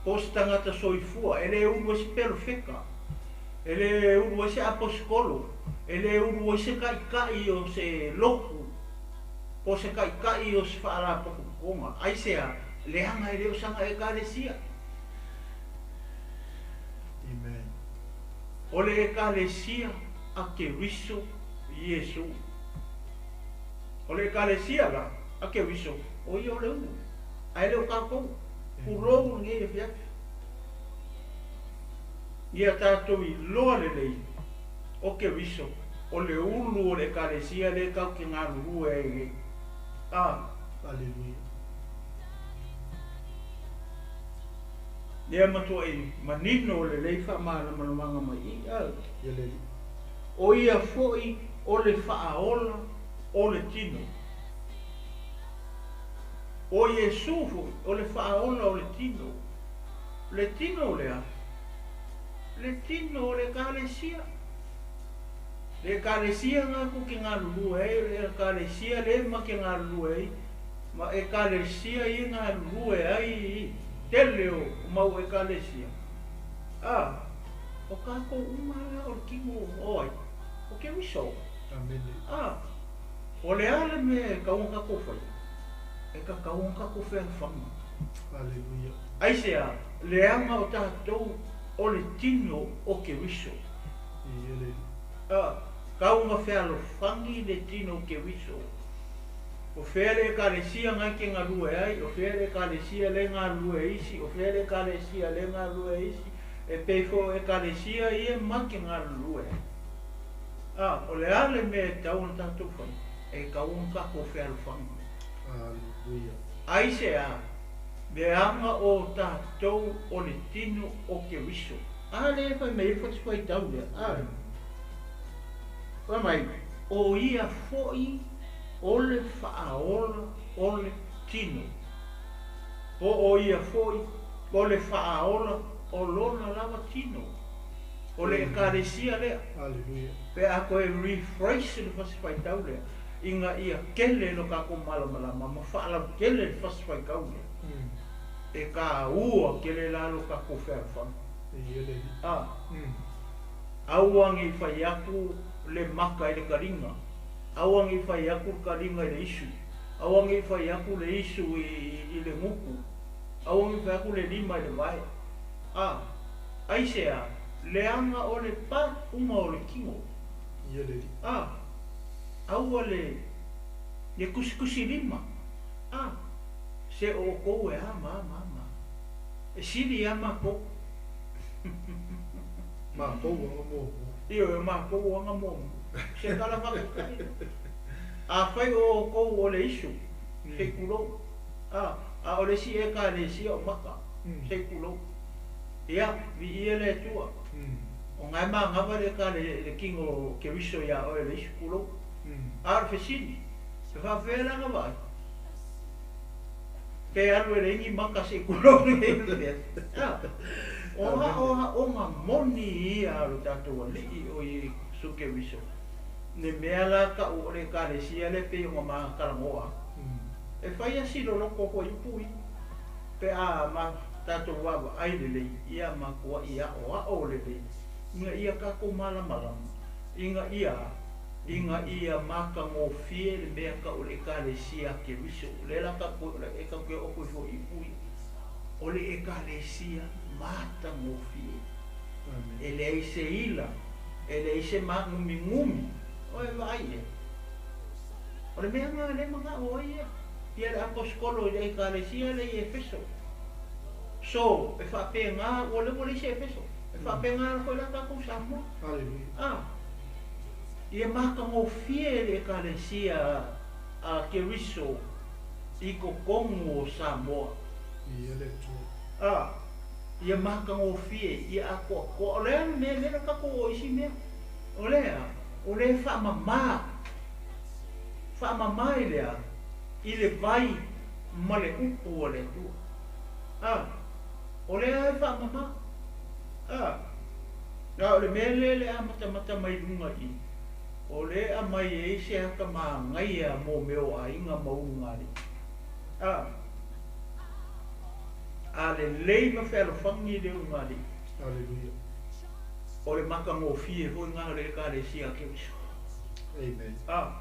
po o se tagata soifua, e le ulu ai se perofeta, e le ulu ai se aposetolo, e le ulu ai se taitai o se lotu, po o se taitai o se faalapotopotoga. Aisea? Leaga e le o sana Ekalesia. Amen. O le Ekalesia a Keriso Iesu. O le Ekalesia la a Keriso, o ia o le ulu, ae le o tatou. Tulou lenei afiafi. Ia tatou iloa lelei, o Keriso, o le ulu o le Ekalesia lea tatou te galulue ai nei. A. Aleluia. Lea matuai manino lelei faamalamalamaga mai i i. Ia le Alii. O ia foi o le faaola o le tino. O Iesu foʻi o le faaola o le tino. Le tino o le a? Le tino o le Ekalesia. Le Ekalesia ga ku ke galulue ai, o le Ekalesia le ma ke galulue ai, ma Ekalesia ia e galulue ai i tele o mau Ekalesia. A, o kākou uma la o le tino o ai? O Keriso. Amene. A, o le a le mea e tatau ona tatou faia? E tatau ona tatou fealofani. Aleluia. Aisea? Leaga o tatou o le tino o Keriso. Ia le. A, tau ona fealofani le tino o Keriso. O fea le Ekalesia na e te galue ai, o fea le Ekalesia le galulue ai isi, o fea le Ekalesia le galulue ai isi, e pei foi o Ekalesia ia ma te galulue ai. A, o le a le mea e tatau ona tatou faia? E tatau ona tatou fealofani. Aleluia. Aisea? Leaga o tatou o le tino o Keriso. A lea e fai mai ai le fasifaitau lea, a. Fai mai, o ia foi o le faaola o le tino, po o ia foi o le faaola o lona lava tino, o le Ekalesia lea. Aleluia. Pe a toe rephrase le fasifaitau lea, ina ia tele lo tatou malamalama ma faalautele le fasifaitau lea, e taua tele la lo tatou fealofani. Ia le. A, aua ne i fai atu le maka i le taliga, aua ne i fai atu le taliga i le isu, aua ne i fai atu le isu i le gutu, aua ne i fai atu le lima i le vae. A, aisea? Leaga o le pa uma o le tino. Ia le. A, aua le kusikusi lima. A, se o outou e a ma a ma a ma a. E sili lava matou. Matou aga muamua. Ioe, o matou aga muamua. Se tala faataitai lea. Afai o outou o le isu, se i tulou. A, a o le isi Ekalesia o maka, se i tulou. Ia, viia le Atua. O na e manava le ekale, le tino o Keriso iā oe le isu, tulou. A o le fesili, e faapefea la ona vaai? Pe alu e leai ni maka se i tulou le a? O aoaoga moni ia a lo tatou Alii o Iesu Keriso, le mea la tau o le Ekalesia lea pei ona ma talanoa atu. E fai a si loloto foi upu ia, pe a ma tatou vaavaai lelei, ia matuai aoao lelei, ina ia tatou malamalama, ina ia ina ia matagofie le mea tau o le Ekalesia a Keriso. O lea la tatou e tatou te oo atu ai foi i upu ia, o le Ekalesia matagofie. E leai se ila, e leai se māgumigumi. Oi vaai ia. O le mea lena lea e manao ai ia, ia le aposetolo i le Ekalesia lea i Efeso. So, e faapena, ua lea ua leai se Efeso. E faapena foi la tatou Samoa. Aleluia. A, ia matagofie le Ekalesia a Keriso i totonu o Samoa. Ia le Atua. A, ia matagofie, ia atoatoa. O le a le mea lea na tatou o isi mea? O le a? O le faamama. Faamama i le a? I le vai ma le upu a le Atua. A, o lea e faamama. A, a o le mea lea le amatamata mai luga i i, o lea e aumai ai se ata manaia mo mea o aiga ma ulugalii. A, a lelei ma fealofani le ulugalii. Aleluia. O le matagofie foi lena o le Ekalesia a Keriso. Amen. A,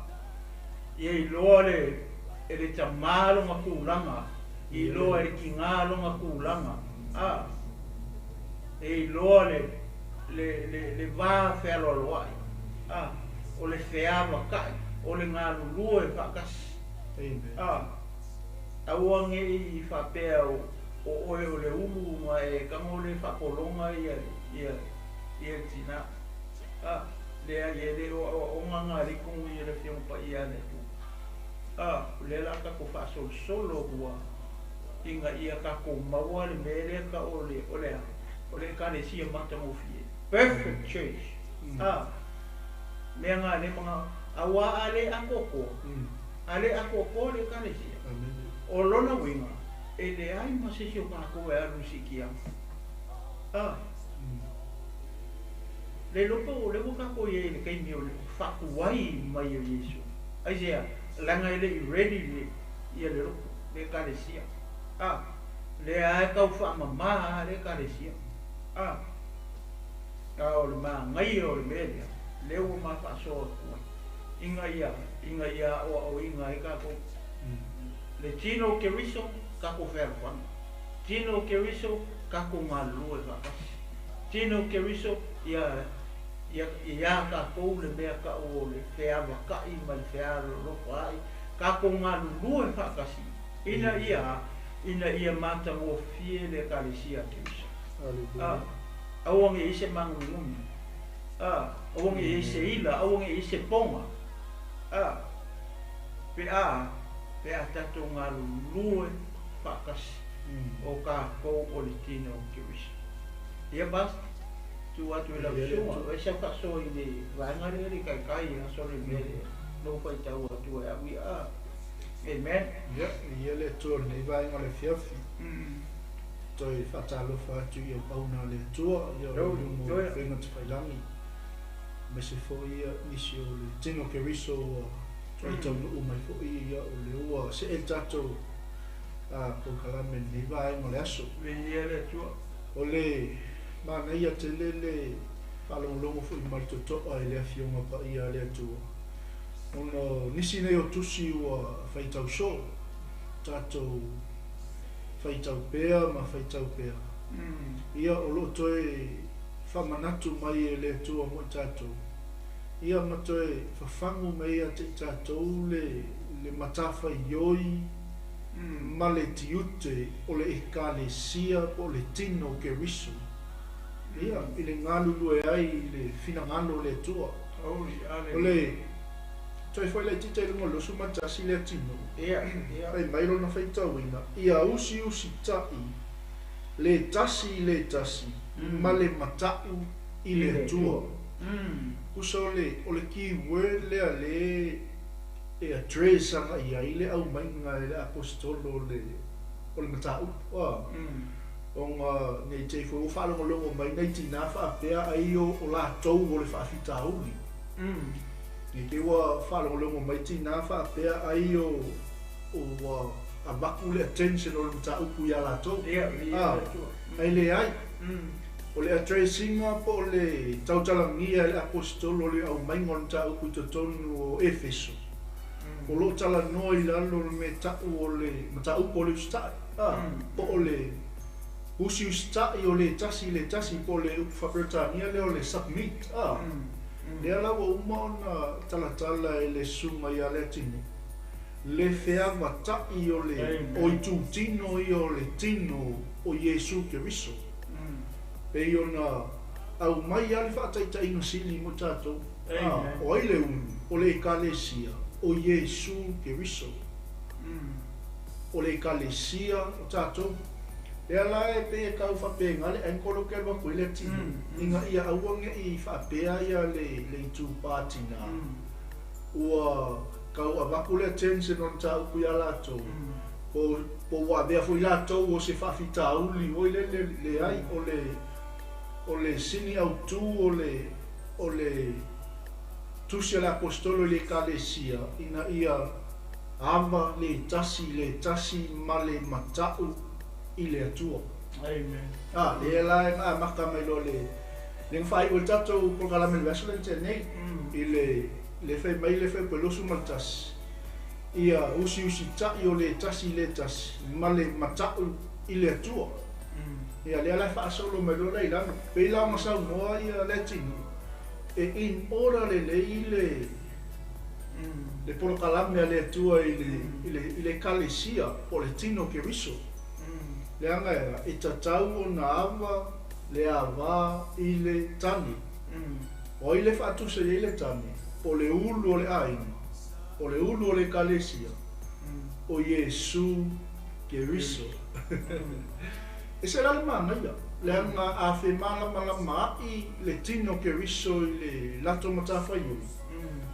ia iloa le, e le tamā lona tulaga, iloa e le tinā lona tulaga. A, e iloa le, le, le, le va fealoaloai. A, o le feavaka'i, o le galulue faatasi. Amen. A, aua ne i faapea o, o oe o le ulu ma e tago le faapologa ia, ia, ia le tinā. A, leai, e le o aoaoga na alii tonu ia le Afioga Paia a le Atua. A, o lea o le a tatou faasolosolo ua ina ia tatou maua le mea lea tau o le, o le a? O le Ekalesia matagofie. Perfect church. A, mea na lea e manao. Auā a le atoatoa, a le atoatoa le Ekalesia. O lona uiga, e leai ma se isi o tatou e alu i siitia. A. Le iloa po o lea ua tatou i ai i le taimi o le faatuai mai o Iesu. Aisea? Leaga e le i ready le, ia le loto, le Ekalesia. A. Lea lava e tau faamama lava le Ekalesia. A. A o le manaia o le mea lea, lea ua ma faasoa atu ai, ina ia, ina ia aoaoina ai tatou. Le tino o Keriso, tatou fealofani. Tino o Keriso, tatou galulue faatasi. Tino o Keriso, ia, ia, ia tatou le mea tau o le feavata'i ma le fealolofa'i, tatou galulue faatasi, ina ia, ina ia matagofie le Ekalesia a Keriso. A, aua ne i i ai se māguminumi. A, aua ne i i ai se ila, aua ne i i ai se poga. A, pe a, pe a tatou galulue faatasi o tatou o le tino o Keriso. Ia basta, tuu atu i lau susuga, o ai sau faasoa i le vaega lea le taitai aso le mea lea, lou faitau atu e au ia. A, amen. Ia, ia le Atua i lenei vaega o le afiafi. Toe faatalofa atu i auauna a le Atua, ia o le luga o upega tafailagi, aemaise foi ia nisi o le tino Keriso ua toe taunuu mai foi, ia o lea ua see le tatou polokalame i lenei vaega o le aso. Viia le Atua. O le manaia tele le faalogologo foi ma le totoa i le Afioga Paia a le Atua, ona o nisi nei o tusi ua faitau soo, tatou faitau pea ma faitau pea. Ia, o lo o toe faamanatu mai e le Atua mo i tatou, ia ma toe fafagu mai ia te i tatou le, le matafaioi ma le tiute o le Ekalesia po o le tino o Keriso, ia, i le galulue ai i le finagalo o le Atua. O le toe foi laitiiti i luga o le 21 le tino, fai mai lona faitauina, ia usiusita'i le tasi i le tasi ma le mata'u i le Atua. Tusa o le, o le key word lea le e address agai ai le aumaiga e le Aposetolo o le, o le mataupu, a. Ona ne i te i foi ua faalogologo mai nai tinā faapea ai o, o latou o le faafitauli. Ne i te i ua faalogologo mai tinā faapea ai o, ua avatu le attention o le mataupu iā latou. A, ae leai. O le address ina po o le tautalagia e le Aposetolo o le aumaiga o le mataupu i totonu o Efeso, o lo o talanoa i lalo o le mea ta'u o le mataupu o le usitai, a, po o le usiusita'i o le tasi i le tasi, po o le upu faa-Peretania lea o le submit, a. Lea la ua uma ona talatala e le susuga ia Leatino le feavata'i o le o itutino ia o le tino o Iesu Keriso. Pei ona aumai lava le faataitaiga sili mo tatou, a, o ai le ulu? O le Ekalesia o Iesu Keriso. O le Ekalesia o tatou. Lea la e pei e tau faapena le angle o ke alu atu ai le tino, ina ia aua ne i faapea ia le, le itupā tinā, ua tau avatu le attention o le mataupu iā latou, po, po ua avea foi latou o se faafitauli foi lele, leai, o le, o le sini autū o le, o le tusi a le Aposetolo i le Ekalesia, ina ia ava le tasi i le tasi ma le mata'u i le Atua. Amen. A, lea la e amata mai loa le, le na faaiu ai le tatou polokalame i le vaiaso lea na tea nei, i le, le fai mai le fai 21, ia usiusita'i o le tasi i le tasi ma le mata'u i le Atua. Ia lea la e faasolo mai loa la i lalo. Pei la ona saunoa ia Leatino, e in order lelei le, le polokalame a le Atua i le, i le, i le Ekalesia po o le tino o Keriso. Leaga e a, e tatau ona ava le avā i le tane. O ai le faatusa i ai le tane? O le ulu o le aiga, o le ulu o le Ekalesia, o Iesu Keriso. E se la le manaia, leaga a femalamalamaai le tino o Keriso i le latou matafaioi,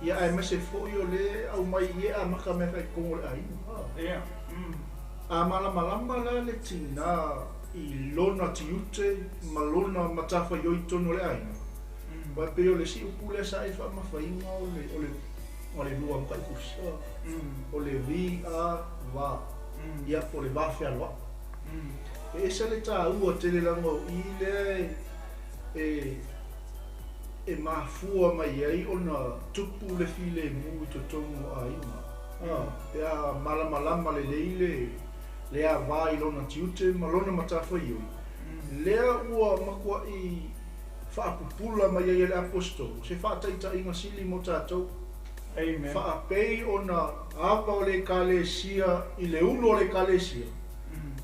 Ia aemaise foi o lea e aumai i e amata mea faitonu o le aiga. Ia. A malamalama la le tinā i lona tiute ma lona matafaioi i totonu o le aiga, aua e pei o le isi upu lea sa e faamafaina o le, o le, o le lua mataitusi, o le V A va, ia po o le va fealoai. E ese le taua tele leaga o i lea e, e mafua mai ai ona tupu le filemu i totonu o aiga. Pe a malamalama lelei le le avā i lona tiute ma lona matafaioi, lea ua matuai faapupula mai ai e le Aposetolo se faataitaiga sili mo tatou. Amen. Faapei ona ava o le Ekalesia i le ulu o le Ekalesia,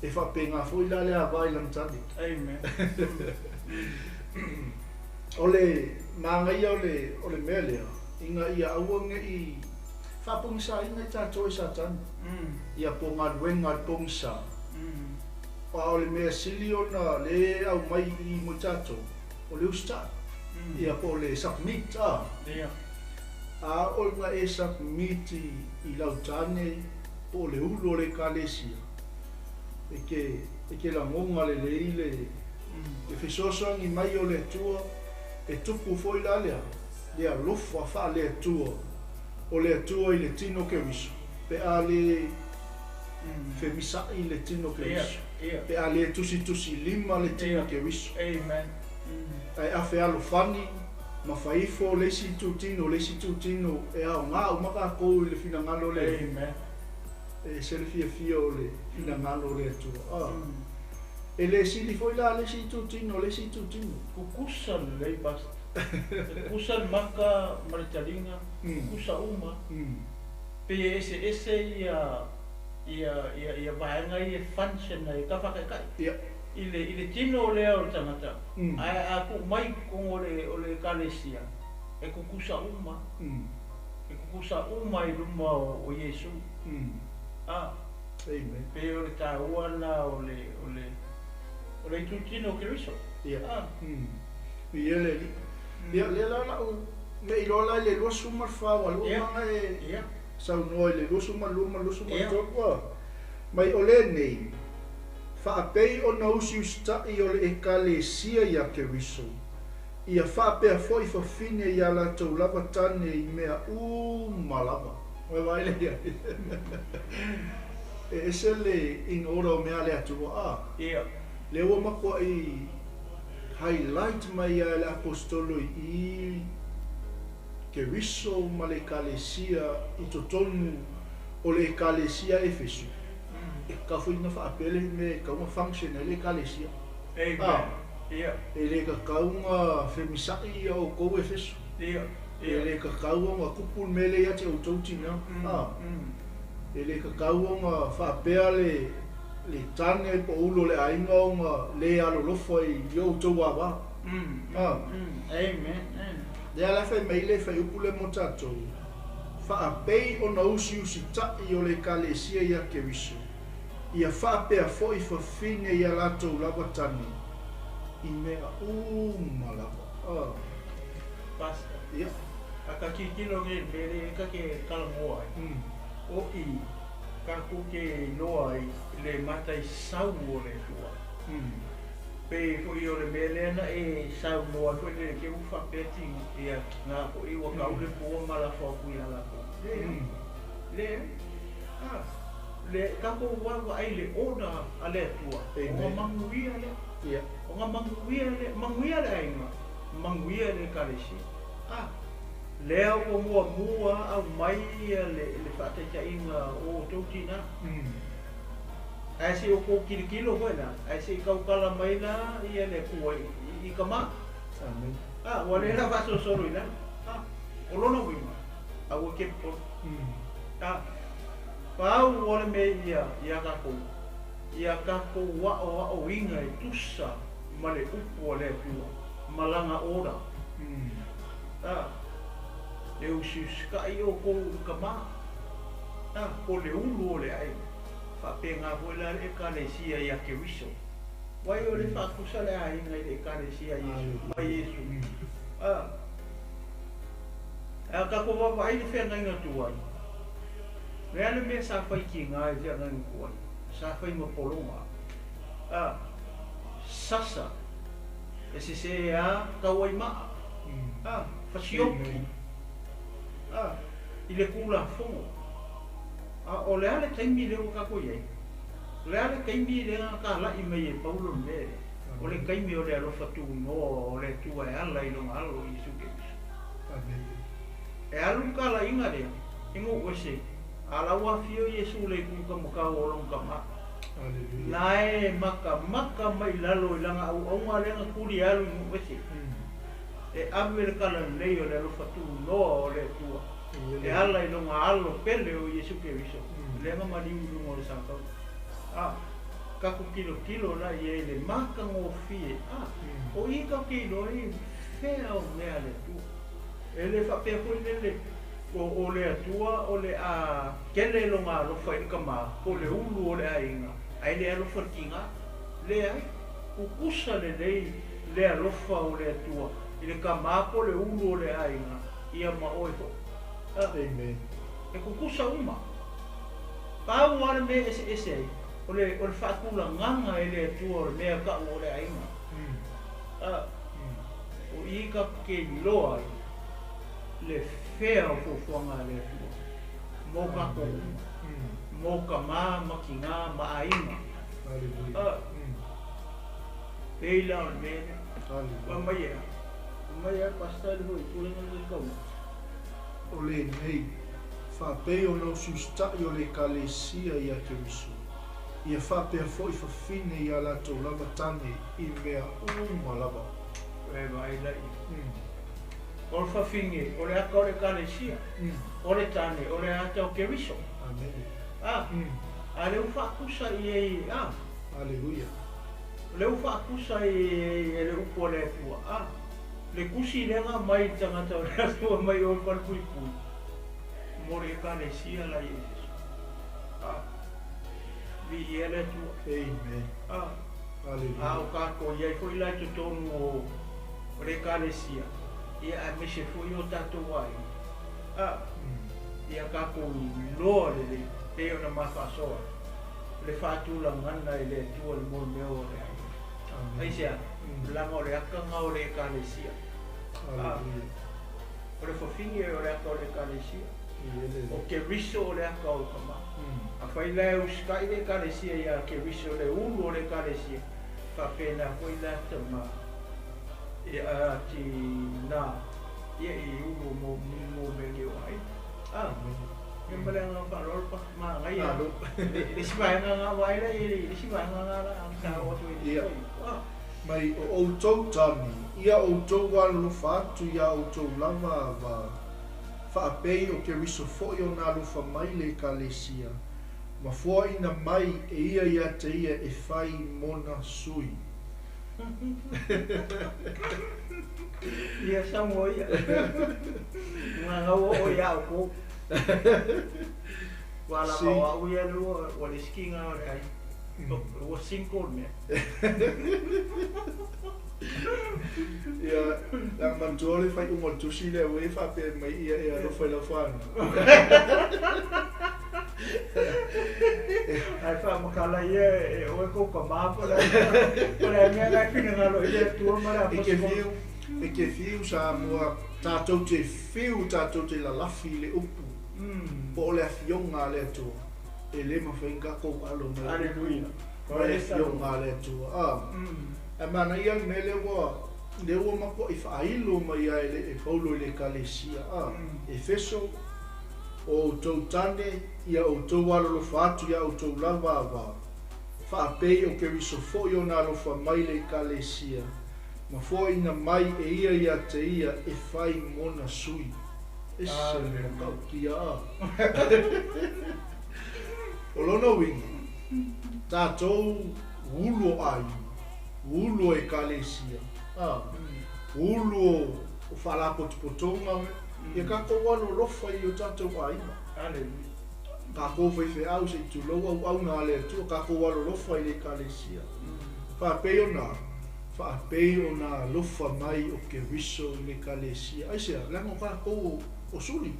e faapena foi la le ava i lana tane. Amen. O le manaia o le mea lea, ina ia aua ne i faapogisaina i tatou e Satani. Ia po galuega a le pogisa. A o le mea sili ona le aumai i mo tatou, o le usitai. Ia po o le submit a. A o na e submit i lau tane po o le ulu o le Ekalesia, e ke lagona lelei le le fesoasoani mai o le Atua e tupu foi la lea le alofa faale-Atua o le Atua i le tino Keriso pe a le femisa'i le tino Keriso pe a le tusitusi lima le tino Keriso Amen. Ae afe alofani ma faifo le isi itutino le isi itutino e aogā uma tatou i le finagalo le Amen. E se le fiafia o le finagalo o le Atua. E le sili foi la le isi itutino le isi itutino. Kukusa lelei, pastor. Kukusa le maka ma le taliga. Kukusa uma. Pe e eseese ia vaega ia e function ai ka faakaeka'i i le tino lea o le tagata. Ae a tuu mai totonu o le ekalesia, e kukusa uma. E kukusa uma i luma o Iesu. A Amen. Pe o le taua la o le itutino o Keriso. A. Ia le alii. Ia lea la la'u me iloa la i le 24 ua lua maga e saunoa i le 22 ma le 23 a. Mai o lenei, faapei ona usiusita'i o le Ekalesia iā Keriso, ia faapea fo'i fafine iā latou lava tane i mea uma lava. Oe vaai le ia. E ese le in order o mea a le Atua a. Lea ua matuai highlight mai ia e le Aposetolo i Keriso ma le Ekalesia i totonu o le Ekalesia Efeso. E tatau foi ona faapea le mea e tatau ona function ai le Ekalesia. Amen. E le tatau ona femisa'i ia outou Efeso. E le tatau ona tupu le mea lea ia te outou tinā. E le tatau ona faapea le tane po o ulu o le aiga ona le alolofa i outou avā. Amen. Amen. Lea la fai mai le fuaiupu le mo tatou. Faapei ona usiusita'i o le Ekalesia ia Keriso, ia faapea fo'i fafine ia latou lava tane i mea uma lava. Pastor. Ia. A ka tilotilo nei i le mea lea e ka ke talanoa ai. O i tatou te iloa ai le mataisau o le Atua. Pe foi o le mea lea na e saunoa ai foi le ke ua faapea ti ia na foi ua tau le pua ma lafo atu ia latou. Le le a le tatou vaavaai le order a le Atua. Amen. O manuia lea. O nga manuia le manuia le aiga, manuia le ekalesia. A lea ua muamua aumai ia le faataitaiga o outou tinā. Ae se i outou tilotilo foi la, ae se i tautala mai la ia le Atua i tama. Amen. A ua le la faasolosolo i lalo. A o lona uiga, aua ke popole. A pau o le mea ia ia tatou, ia tatou aoaoina e tusa ma le upu a le Atua ma lana order. A e usiusita'i outou i tama. A o le ulu o le aiga. Faapena foi la le ekalesia ia Keriso. Vai o le faatusa le aiga i le ekalesia Iesu, mai Iesu. A. A tatou vaavaai i le feagaiga tuai, o le a le mea sa fai tiga i le feagaiga tuai? Sa fai ma pologa. A, sasa, e sese a tau ai maa. A, fasioki. A, i le Tulafono. A o le a le taimi lea ua tatou i ai? O le a le taimi lea na talai mai e Paulo le mea lea? O le taimi o le alofa tunoa o le Atua e ala i Lona Alo o Iesu Keriso. E alu le talaiga lea i nuu ese, a la ua afio Iesu i le itu tamatau o Lona Tama. Na e matamata mai i lalo i lana auauna lea na tuli e alu i nuu ese, e ave le talalelei o le alofa tunoa o le Atua e ala i Lona Alo pele o Iesu Keriso, lea na maliu i luga o le satau. A tatou tilotilo la i ai i le matagofie, a o i tatou te iloa ai fea o mea a le Atua. E le faapea foi lele o le Atua o le a tele lona alofa i le tama po o le ulu o le aiga, ae le alofa i le tiga. Leai, tutusa lelei le alofa o le Atua i le tama po o le ulu o le aiga, ia ma oe foi. Amen. E tutusa uma. Pau lava le mea e eseese ai, o le o le faatulagaga e le Atua o le mea tau o le aiga. O i tatou te iloa ai le fea o fuafuaga a le Atua mo tatou uma, mo tama ma tina ma aiga. Pei la o le mea lea. Fai mai e a? Fai mai e a Pastor le foi pulega le taua. O lenei, faapei ona usiusitaʻi o le Ekalesia iā Keriso, ia faapea foʻi fafine iā latou lava tane i mea uma lava. E vaai la i O le fafine, o le ata o le Ekalesia, o le tane, o le ata o Keriso. Amene. A, a lea ua faatusa i ai, a. Aleluia. O lea ua faatusa i ai e le upu a le Atua, a. Le tusi lea na aumai i le tagata o le Atua mai o i Falepuipui, mo le Ekalesia la i Efeso. A. Viia le Atua. Amen. A. Aleluia. A o tatou i ai foi la i totonu o le Ekalesia, ia aemaise foi o tatou aiga. A. Ia tatou iloa lelei, pei ona ma faasoa le faatulagana e le Atua le molimeo o le aiga. Amen. Aisea? Leaga o le ata o le Ekalesia. Aleluia. O le fafine o le ata o le Ekalesia. O Keriso o le ata o le tama. Afai la e usitai le Ekalesia iā Keriso le ulu o le Ekalesia, faapena foi la tama ia tina ia i ulu mo mo mea nei o aiga. A, ia ma le agaga faaaloalo pa manaia. Malo. Le isi vaega na vaai la i le isi vaega na la sa oo atu i Ia. le a. Mai o outou tane, ia outou alolofa atu iā outou lava va, faapei o Keriso foʻi ona alofa mai le Ekalesia, ma foaʻina mai e ia iā te ia e fai mona sui. Ia saunoa ia. Ua gau oo iā outou. Ua lava o au ia le ua ua le isi kiga o le ai. Ua single le mea. Ia, leaga manatua le faaiuga o le tusi lea ua e faapea mai ia e alofa i lau fanau. Ae faamatala ia e oe kou tama po o le a mea la e finagalo i le Atua ma le E te Aposetolo. fiu, e te fiu Samoa, tatou te fiu, tatou te lalafi i le upu, po o le afioga a le Atua. E le mafai ona tatou alo mai le upu Aleluia. ma le afioga a le Atua. A, ae manaia le mea lea ua, lea ua matuai faailo mai ai e le e Paulo i le Ekalesia, a, Efeso, o outou tane, ia outou alolofa atu iā outou lava va, faapei o Keriso foʻi ona alofa mai le Ekalesia, ma foaʻina mai e ia iā te ia e fai mona sui. Ese le Aleluia. matautia a. O lona uiga, tatou ulu o aiga, ulu o Ekalesia, a, ulu o faalapotopotoga, ia tatou alolofa i o tatou aiga. Aleluia. Tatou faifeau se i tulou auauna a le Atua, tatou alolofa i le Ekalesia. Faapei ona, faapei ona alofa mai o Keriso i le Ekalesia. Aisea? Leaga o tatou o suli.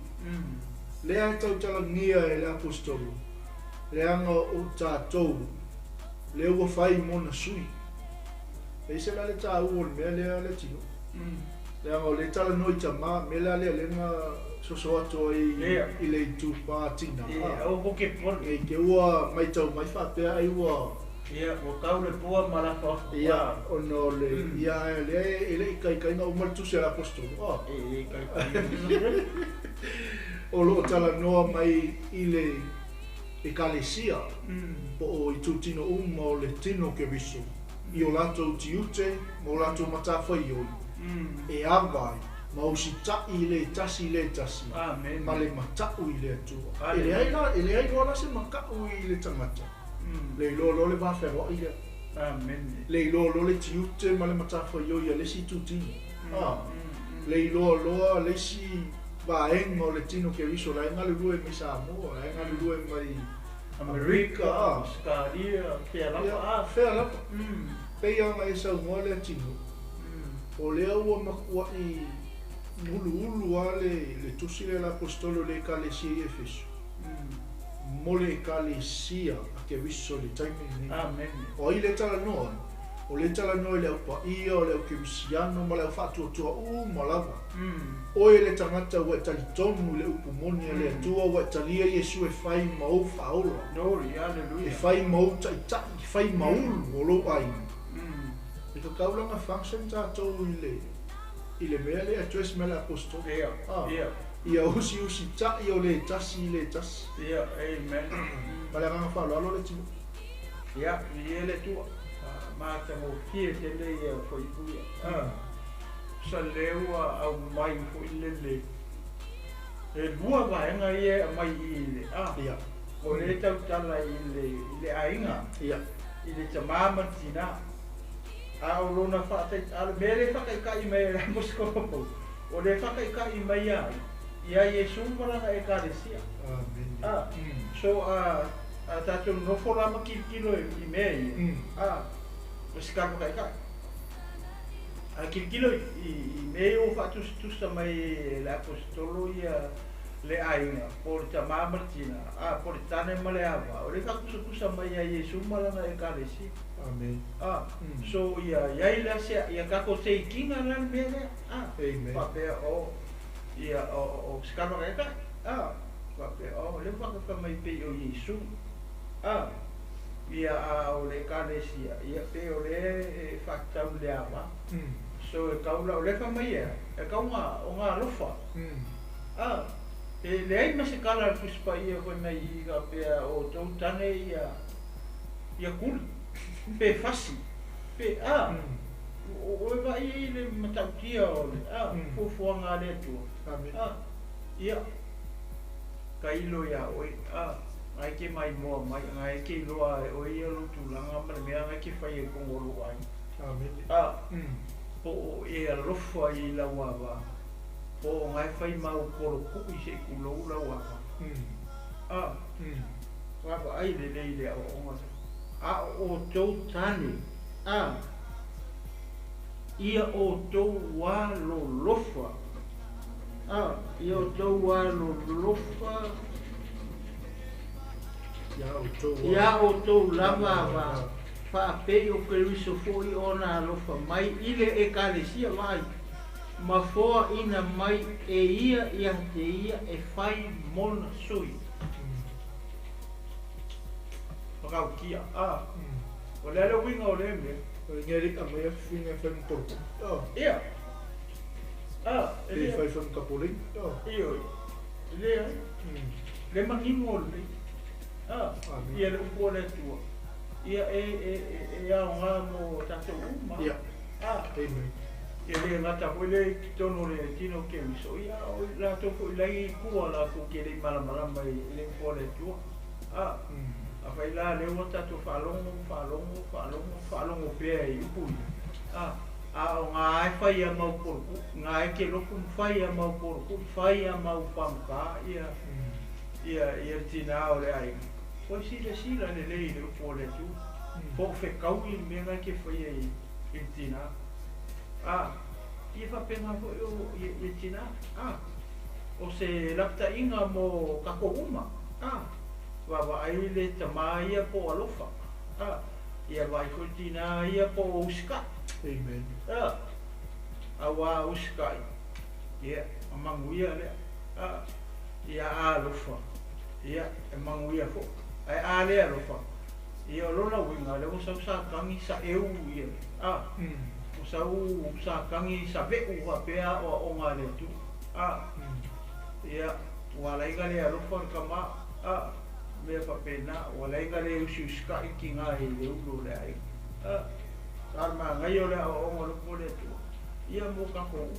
Lea e tautalagia e le aposetolo, leaga o tatou lea ua fai mona sui. E ese la le taua o le mea lea le tino. Leaga o le talanoa i tamā, mea la lea lea na soso atu ai i le itupa tina. Ia, aua ko ke pole. Nei te ua matau mai faapea ai ua. Ia, ua tau le pua ma lafo atu. Ia, ona o le, ia, ae lea e le i taitaiga uma le tusi a le aposetolo. E le i taitaiga. O lo o talanoa mai i le Ekalesia, po o itutino uma o le tino o Keriso, i o latou tiute ma o latou matafaioi, e ava ai ma usitaʻi i le tasi i le tasi ma le mataʻu i le Atua. E leai la, e leai loa la se makaʻu i le tagata, le iloa loa le va fealoaʻi lea. Le iloa loa le tiute ma le matafaioi a le isi itutino. Le iloa loa le isi vaega o le tino Keriso la e galulue mai Samoa, la e galulue mai Amerika, Ausetalia, fea lava. Fea lava. Pei lava ona e saunoa lea tino, o lea ua matuaʻi uluulu lava le tusi lea a le Aposetolo i le Ekalesia i Efeso, mo le Ekalesia a Keriso i le taimi lenei. O ai lea e talanoa ai? O lea e talanoa i le au paia, o le au kerisiano ma le au faatuatua uma lava. Oe le tagata ua e talitonu i le upu moni a le Atua ua e talia Iesu e fai ma ou faaola, e fai ma ou taitai, e fai ma ulu o lou aiga. E tatau la ona function tatou i le i le mea lea address mai le Aposetolo. Ia usiusitaʻi o le tasi i le tasi. Ma le agaga faaaloalo le tino. Ia, viia le Atua, matagofie tele ia fuaiupu ia. Sa lea ua aumai foi lele e lua vaega ia e aumai i le a. O lea e tautala i le i le aiga, i le tamā ma le tinā. A o lona faataitai, a o le mea lea e faataitai mai ai le Aposetolo, o lea e faataitai mai ai ia Iesu ma lana Ekalesia. Amene. So a a tatou nonofo la ma tilotilo i mea ia, a, o se kava taitai. A tilotilo i mea ia ua faatusatusa mai e le Aposetolo ia le aiga, po o le tamā ma le tinā, a, po o le tane ma le ava, o lea e faatusatusa mai ia Iesu ma lana Ekalesia. Amene. A, so ia i ai la se, ia tatou teikiga la le mea lea, a, Amen. faapea o, ia o se kava taitai, a. Faapea, o lea ua faatata mai pei o Iesu. A, ia, a o le Ekalesia, ia pei o lea e faatatau i le ava. So e tau la, o lea e fai mai ea, e tau ona, ona alofa. A, e leai ma se tala a le Tusi Paia fai mai i faapea o outou tane ia, ia kuli, pe fasi, pe, a, o e vaai ai le matautia o le, a, fuafuaga a le Atua. A, ia. Tailo iā oe, a, na e ke maimoa mai, na e ke iloa e oe ia lou tulaga ma le mea na e ke fai ai i totonu o lou aiga. A, po o e alofa i lau ava, po o na e fai mau polokuʻi se i kulou lau ava. A, na vaai lelei i le aoaoga lea. A o outou tane, a, ia outou alolofa. A, ia outou alolofa iā outou lava ava faapei o Keriso foi ona alofa mai i le Ekalesia vaai, ma foaina mai e ia ia te ia e fai mona sui. Whakaukia, a, o le a le uiga o lea mea? Engari a mai a whiwhinga e whai mokoro. Ia. A, e Pe lea. whai whai mokapolei. Ioe. E leai. Le manino o lelei. A, ia le upu a le Atua. Ia e, e, e, e aoga mo tatou uma. Ia. A. Amen. Ia le gata foi lea i totonu o le tino o Keriso, ia o i latou foi lai i tua latou te le i malamalama i le upu a le Atua. A. Afai la lea ua tatou faalogo, faalogo, faalogo, faalogo pea i upu ia, a, a o ngā e fai a mau polokuʻi, ngā e ke loku ma fai a mau polokuʻi, fai a mau pagukā ia, ia, ia le tinā o le aiga. Koe silasila lelei i le upu a le Atua, po o fekaui le mea ngā e ke faia i, i le tinā. A, ia faapena foi o, ia, ia tinā, a. O se lapata'iga mo takou uma a vaavaai le tamā ia po o alofa a ia vaai foi tinā ia po o usika'i. Amen. A auā usika'i ia maguia lea a ia alofa ia e maguia fo'i ae a lē alofa ia o lona uiga lea ua sau satagi sa'eu ia a ua sau satagi save'u faapea aoaoga a le Atua a ia ua ala ai ona lē alofa le kamā a mea faapena ua ala ai ona lē usiusika'i le tigā i le ulu o le aiga a a o le manaia o le aoaoga o le upu a le Atua ia mo tatou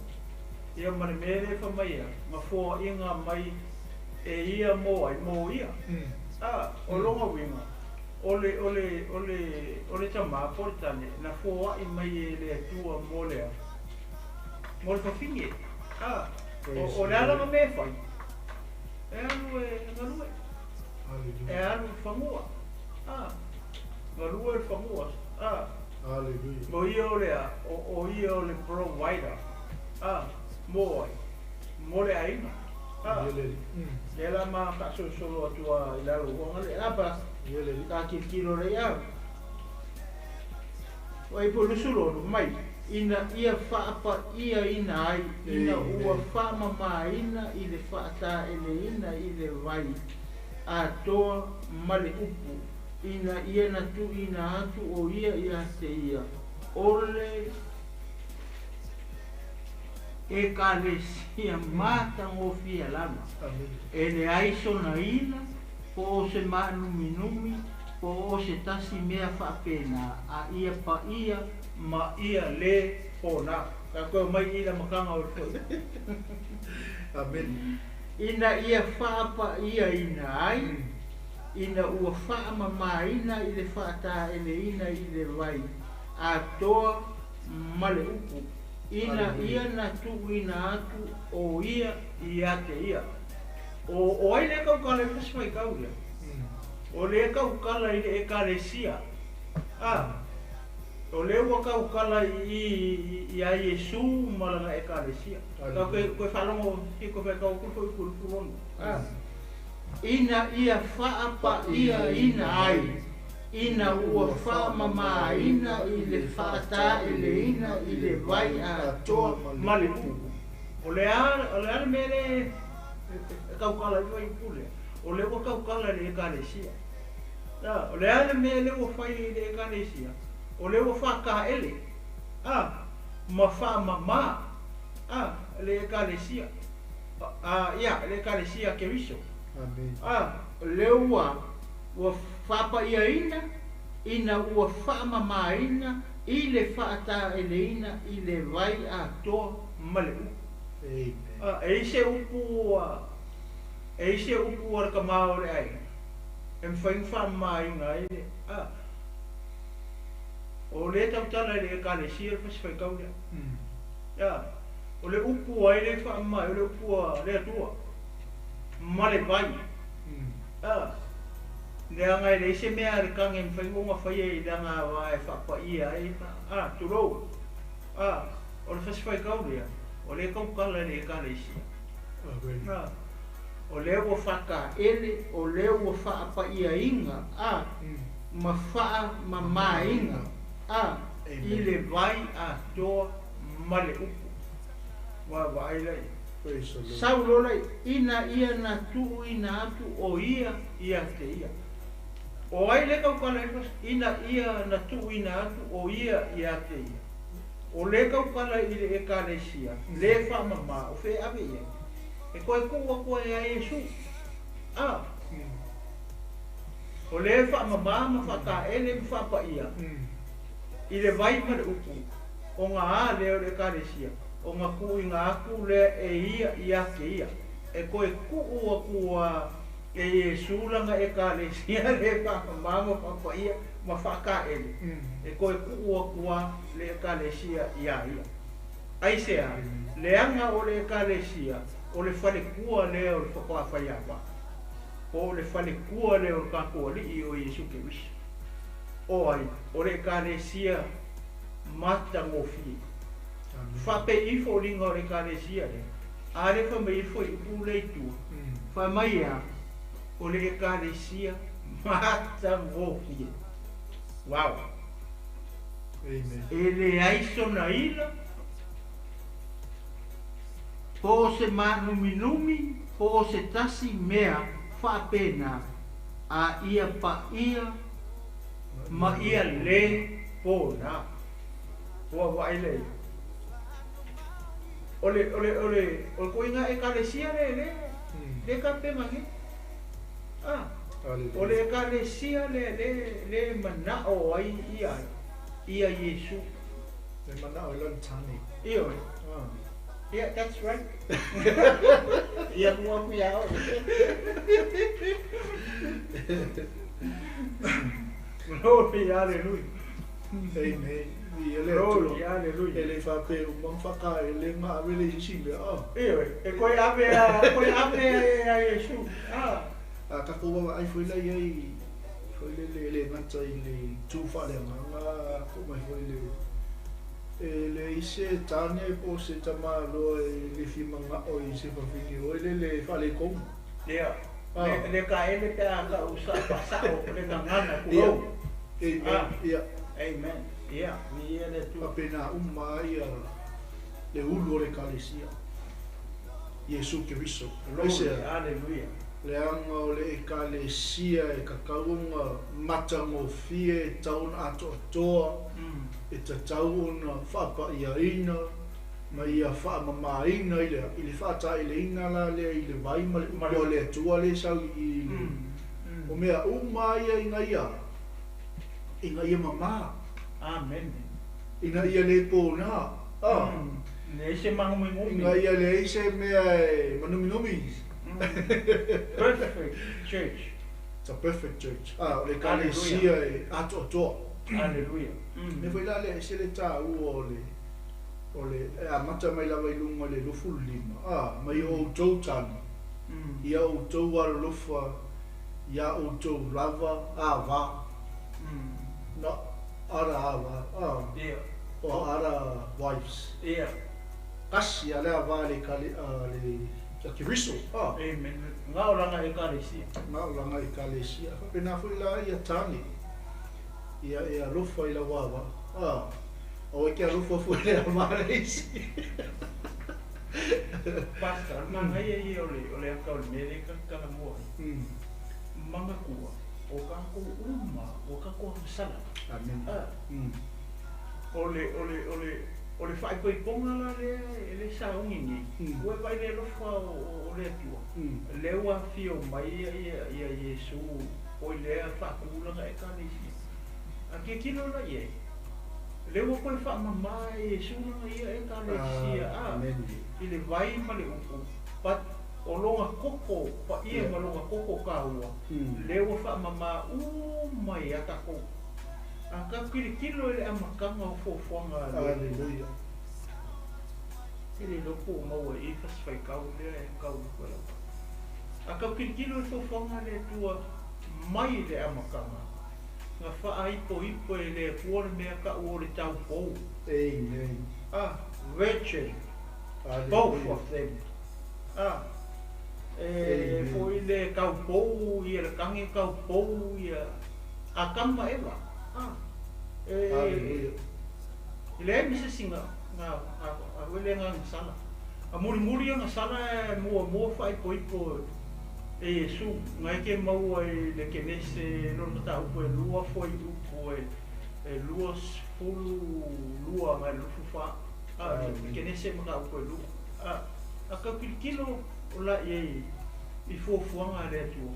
ia ma le mea lea fai mai a na foa'iga mai e ia mo ai mo ia a o lona uiga o le o le o le o le tamā po o le tane na foa'i mai e le Atua mo le a mo le fafine a o le ala na mea e fai e alu e galue e alu i fanua a galue le fanua a Hallelujah. mo ia o le a o ia o le provider a mo ai mo le aiga a Ia le. Lea la ma faasolosolo atu a i lalo uaga le apa Ia le. Ta tilotilo lea ia o ai po lusulolu mai ina ia faapa'iaina ai ina ua faamamāina i le fa'ataeleina i le vai atoa ma le upu ina ia na tu'uina atu o ia ia te ia o le ekalesia matagofie lava Amen. e leai sona ila po o se maanuminumi po o se tasi mea faapena a ia paia ma ia lē pona tatou mai i la makaga o le fo'i. Amen. Ina ia faapa'iaina ai ina ua faamamāina i le fa'ataeleina i le vai atoa ma le upu ina ia Hallelujah. na tu'uina atu o ia ia te ia o ai le kaukala i le fasifaikau lea o lē kaukala i le ekalesia a o lea ua kaukala i iā Iesu ma lana ekalesia ka koe Hallelujah. koe faalogo si koe faitau aku fo'i pulupulono a ina ia faapa'iaina ai ina ua faamamāina i le fa'ataeleina i le vai atoa ma le upu o le a o le a le mea le e kaukala i faiupu lea o lea ua kaukala i le ekalesia a o le a le mea le ua fai i le ekalesia o lea ua faakaele a ma faamamā a le ekalesia a ia le ekalesia Keriso Amen. a le ua ua faapa'iaina ina ua faamamāina i le fa'ataeleina i le vai atoa ma le upu Amen. a e i se upu a e i se upu a le kamā o le aiga e mafai ona faamamāina ai le a o lē tautala i le ekalesia le fasifaikau lea a o le upu ai le faamamā o le upu a le Atua ma le vai a leaga e leai se mea a le kage e mafai ona faia i laga va e faapa'ia ai a tulou a o le fasifaikau lea o lē kaukala i le ekalesia Amen. a o lea ua faakaele o lea ua faapa'iaina a ma faamamāina a i Amen. le vai atoa ma le upu vaavaai laia Praise the Lord. sau lola ina ia na tu'uina atu o ia ia te ia o ai le kaukala i le ina ia na tu'uina atu o ia ia te ia o le kaukala i le ekalesia lē faamamā o fe ave ia e koe ku'u aku ai a Iesu a o lē faamamā ma faakaele ma faapa'ia i le vai ma le upu o ga a lea o le ekalesia o ga ku'uina atu lea e ia ia te ia e koe ku'u aku a e Iesu laga ekalesia le faamamā ma faapa'ia ma faakaele e koe ku'u aku a le ekalesia iā ia aisea leaga o le ekalesia o le falekua lea o le faatoafaiava po o le falekua lea o le tatou ali'i o Iesu Keriso o ai o le ekalesia matagofie Amen. faapei foliga o le ekalesia lea. A le fai mai foi upu le itu. Fai mai ia, o le ekalesia matagofie. Wow. Amen. E leai sona ila, po o se mānuminumi, po o se tasi mea faapena, a ia paia ma ia le pona. Ua vaai le o le o le o le o le koinga ekalesia le le le ka pe mange. Ah, o le ekalesia le le le mana'o ai ia ia Iesu. Le mana'o i lona tane. Ioe. Ah. Yeah, that's right. Ia mua ku ia oe. Glory, hallelujah. Amen. Ia le Glory, Atua. hallelujah. E le faapea uma ma whakaele ma ave le isi mea. Ah. Ioe, e koe ave a koe ave a Iesu. Ah. A takou vaavaai foi la iai foi le le le gata i le itu faaleagaga po mai foi le e leai se tane po o se tamāloa e le fia maga'o i se fafine oi le le faaletonu. Ia, Ah. le le kaele pe a ka'u sa fa'asa'o le gagana Ia. kulou. Amen. Ah. Ia. Amen. Ia, viia le Atua. Faapena uma ai ia le ulu o le ekalesia. Iesu Keriso. Glory, Aisea. hallelujah. Leaga o le ekalesia e kakau ona matagofie e tau ona atoatoa e tatau ona faapaiaina ma ia faamamaina i le i le faataeleina la lea i le vai ma le upu a le Atua le sau i le o mea uma ia ina ia ina ia mamā Amen. ina ia le pōnā ah Leai se magumigumi. ina ia leai se mea e manuminumi. Perfect church. It's a perfect church. Ah, o le ekalesia e atoatoa. Hallelujah. Me foi la lea e se le tāua o le o le e amata mai lava i luga i le 25. Ah, mai o outou tane. Ia outou alolofa, ia outou lava ava. No, ara ava. Ah, Ia. o ara wives. Ia. Kasi a le ava le kale a le a Keriso. Ah, Amen. Gaolaga ekalesia. gaolaga ekalesia. Faapena foi la ia tane. Ia e alofa i lau ava. Ah, aua e ke alofa foi le ava le isi. Pastor, manaia ia o le o le aka o le mea lea e kalakalamo ai. Manatua, o kākou uma, o kākou agasala. Amen. Ah. O le o le o le o le faaipoipoga la lea e le saogi nei. Ua e vaai le alofa o o le Atua. Lea ua afio mai ia ia ia Iesu o i lea faatulaga ekalesia. A tilotilo la i ai. Lea ua koe faamamā e Iesu lana ia ekalesia. Ah, Ah, amen. i le vai ma le upu. But o loga koko, paia ma loga koko kāua. Lea ua faamamā uma ia takou. A ka kilokilo i le amataga o fuafuaga a le Hallelujah. E le iloa po o maua i fasifaikau lea e kau koe lava. A kau kilokilo i le fuafuaga a le Atua mai le amataga. Na faaipoipo e le Atua le mea ka'u o le taupou. Amen. Ah, virgin. Both Hallelujah. of them. Ah, e Amen. foi le kaupou ia le kage kaupou ia Atamu ma Eva. Ah, e Hallelujah. e leai ma se isi ga ga ga foi le gasala. A mulimuli ia gasala e muamua faaipoipo e Iesu gae ke maua i le Kenese lona mataupu e lua fuaiupu e e 22 agai le 24. Ah, le Amen. Kenese mataupu e lua. Ah, a taukilokilo o la'i ai i fuafuaga a le Atua.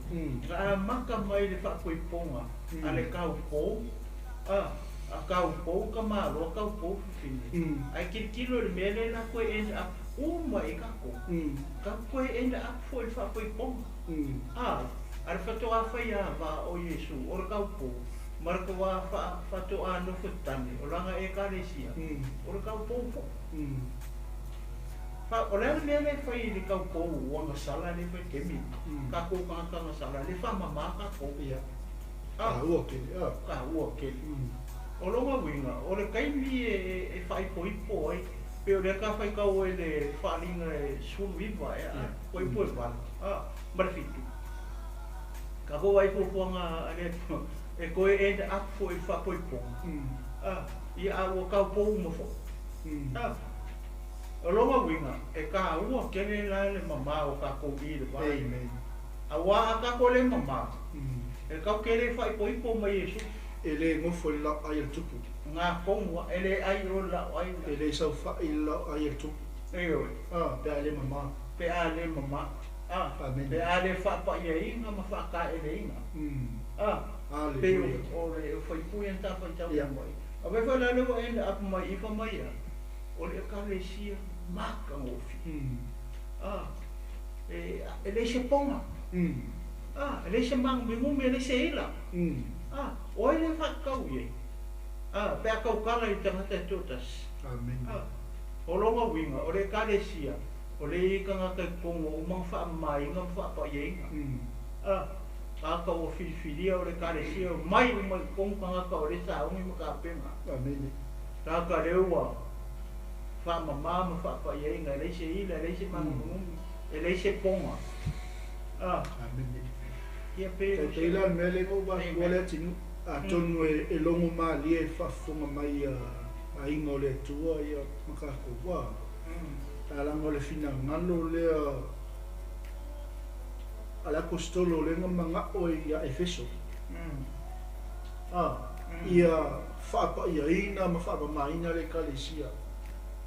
Na amata mai le faapoipoga a le kaupou, a a kaupou ka māloa kaupou fafine. Ae kilokilo i le mea lea la koe end up uma i kākou. Ka koe end up foi i le faapoipoga. A, a le faatoā fai avā o Iesu o le kaupou ma le tauā faatoā nofo tane o laga ekalesia o le kaupou fo'i. Fa o le a le mea lea e fai i le kaupou ua gasala lea e fai kemi. Kākou tagata gasala lea e faamamā kākou. Ia. Ah, Tāua kele. Ah. kāua kele. O loga uiga, o le taimi e e faaipoipo ai Pe o lea ka faitau ai le faaaliga e 19 ea, a, fuaiupu e 8, a, ma le 7. Ka fou ai fuafuaga a le Atua, e toe end up foi i le faapoipoga, a, ia a ua taupou uma foi. A, o lona uiga, e taua tele la le mamā o tatou i le va lea. Aua a tatou le mamā, e tatou te le faaipoipo ma Iesu. E le nofo i le laoai a le tupu. Ngā tonu a, e le ai o le laoai. E le saofai i le laoai a le tupu. Ioe. A, pe a le mamā. Pe a le mamā. A, pe a le faapaiaina ma faataeleina. A, pei o le faipui ana ta faitau mai. A vai foi la lea ua end up mai i fa mai a, o le Ekalesia matagofie. A, e leai se poga. A, e leai se magumegumi, e leai se ila. A, o ai lea e faatatau i ai? A, pe a tautala i le tagata e toatasi. A, o lona uiga, o le Ekalesia, o lea e i ai tagata i totonu ua uma ona faamamaina ma faapaiaina. A, tagata ua filifilia o le Ekalesia, omai uma i totonu tagata o lea e sauni ma tapena. Tagata lea ua faamama ma faapaiaina, e leai se ila, e leai se magumagumu, e leai se poga. A, ia pei o se. Tai pei la o le mea lea na ou vaeatu le atinuu, atonu e logo malie i le faafofoga mai a aiga o le Atua ia ma tatou, a, leaga o le finagalo lea a le Aposetolo lea na manao ai ia Efeso, a, ia faapaiaina ma faamamaina le Ekalesia,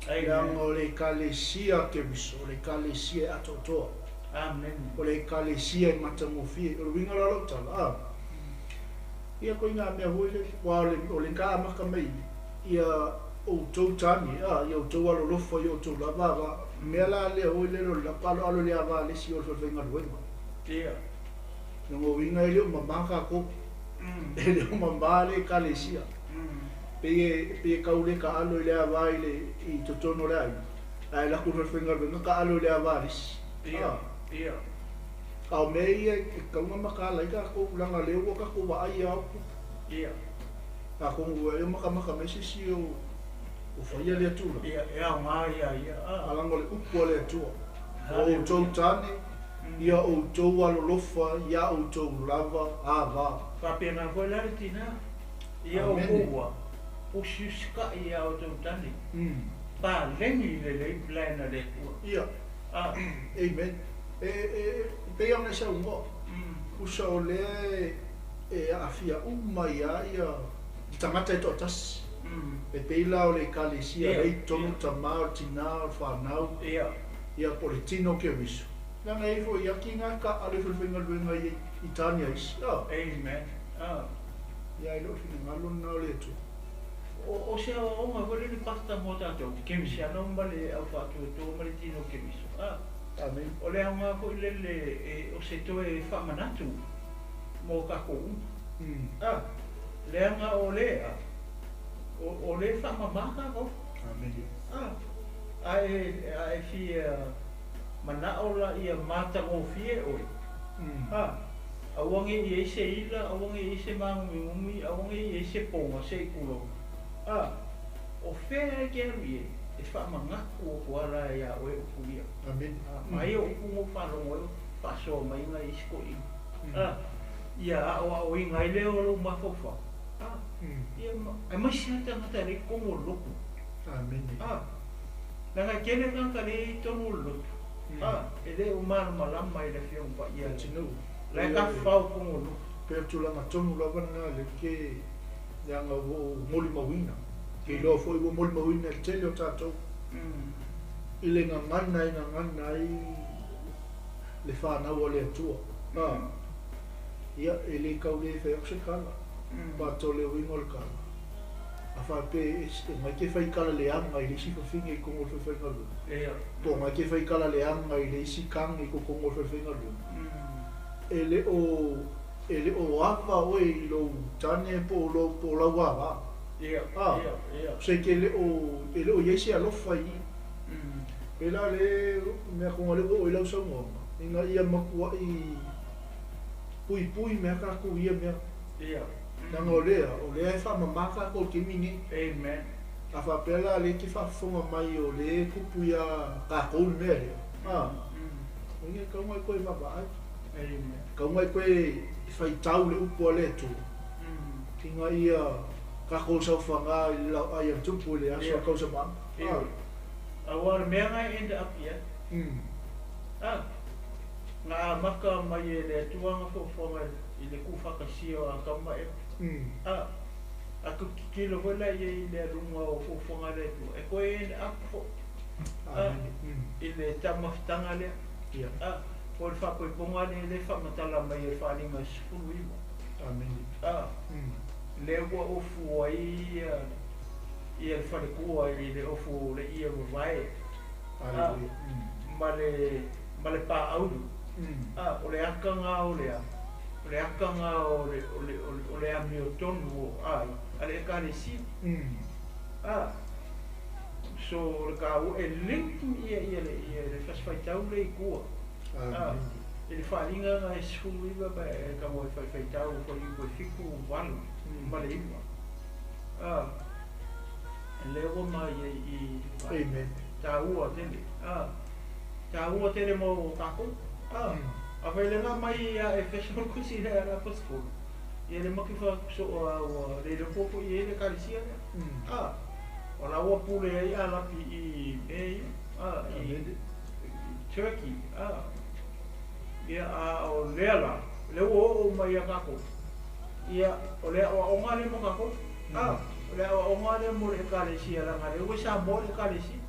leaga o le Ekalesia a Keriso, o le Ekalesia e atoatoa, o le Ekalesia e matagofie. O le uiga la o lau tala, a, ia koe ngā mea foi lele, aua o le ka amata mai ia outou tane, a, ia outou alolofa ia outou lava ava, mea la lea foi lele o le lapa aloalo i le ava a le isi o le falefaigaluega. Lona uiga e le o mamā tatou, e le o mamā le Ekalesia. Pei e, pei e tau le taalo i le ava i le, i totonu o le aiga, ae alu atu i le falefaigaluega taalo i le ava a le isi. A o mea ia e tatau ona mataala ai tatou, leaga o lea ua tatou vaai lava o tupu. Atonu ua e matamata mai se isi o faia lea tulaga. Ia, e aoga ia ia. A leaga o le upu a le Atua, o outou tane, ia outou alolofa iā outou lava ava. Faapena foi la le tinā, ia outou ua usiusikai iā outou tane, paleni lelei plan a le Atua. Ia. Amen. E, e, e pei ona e saunoa, tusa o lea e aafia uma ai lava ia le tagata e toatasi. E pei la o le Ekalesia lea i totonu o le tama, o le tina, o le fanau, ia po o le tino o Keriso. Leaga e i ai foi aki ngā taalo i falefaigaluega i i tane a isi. Amen. Ia e le o le finagalo lena o le Atua. O se aoaoga foi lea le pastor mo tatou, Kerisiano ma le au faatuatua ma le tino o Keriso. Amen. O le aoga foi lele o se toe faamanatu mo tatou uma. A, leaga o lea, o lea e faamama tatou. Amen. A, a e fia manao la ia matagofie oe. A, aua ne i ai se ila, aua ne i ai se māgumigumi, aua ne i ai se poga, se i tulou. A, o fea e te alu i ai, e faamanatu atu lava la iā oe upu ia. Amen. A, ma ia upu na ou faalogo ai o faasoa mai nai isi toeaiina. A, ia aoaoina ai lea o lou mafaufau. A, ia ma, aemaise lava tagata e leai totonu o le lotu. Amen. A, leaga e tele tagata lea e i totonu o le lotu. A, e le o malamalama i le Afioga Paia le atunuu. La e tafafao i totonu o le lotu. Pei o le tulaga tonu lava lena lea ke leaga ua ou molimauina. Ke iloa foi ua molimauina e le tele o tatou i le gagana e gagana ai le fanau a le Atua. A, ia, e le tau le fai atu se tala, but o le uiga o le tala, a faapea e ngai te fai tala leaga i le isi fafine i totonu o le falefaigaluega, po o ngai te fai tala leaga i le isi tane i totonu o le falefaigaluega, e le o e le o ava oe i lou tane po o lou po o lau ava. A, se ke le o e le o i ai se alofa i i. Pēlā le mea konga le ua oo i lau saunoaga, ina ia matuai puipui mea kākou i ia mea. Leaga o lea, o lea e faamama kākou i le taimi nei. Amen. A faapea la lea e te faafofoga mai o lea e tupu ia tatou le mea lea, a, e tatau ona e toe vaavaai. E tatau ona e toe faitau le upu a le Atua, ina ia tatou saofaga i le laoai a le Tupu i le aso o tausamaaga. Aua o le mea na e end up i ai, a, na amata mai e le Atua ana fuafuaga i le tuufaatasia o Atamu ma Eva. A, a tou tilotilo foi la i ai i le aluga o fuafuaga a le Atua, e toe end up foi i le taumafataga lea. A, po o le faapoipoga lea lea e faamatala mai e le Faaaliga 19. A, lea ua ofu ai ia le faletua i le ofu o le ie vavae, a, ma le paaulu. A, o le aka o le a, o le aka o le o le o le amiotonu o ai a le ekalesia. A, so o le kaua e link ia le fasifaitau le i tua. A, i le Faaaliga na e 19 pa e tago e faifaitau fuaiupu e 7, 8 ma le 9. A, lea ua mai i Amen. Taua tele. A, taua tele mo tatou. A, a failega mai ia Efeso le tusi lea a le aposetolo. Ia le maki faasoa ua le iloa po i ai le ekalesia lea. A, o la ua pule ai Alapi i mea ia. A, i Turkey. A, ia a o lea la, lea ua oo mai ia tatou. Ia, o le aoaoga lea mo tatou. A, o le aoaoga lea mo le ekalesia leaga lea ua i Samoa le ekalesia.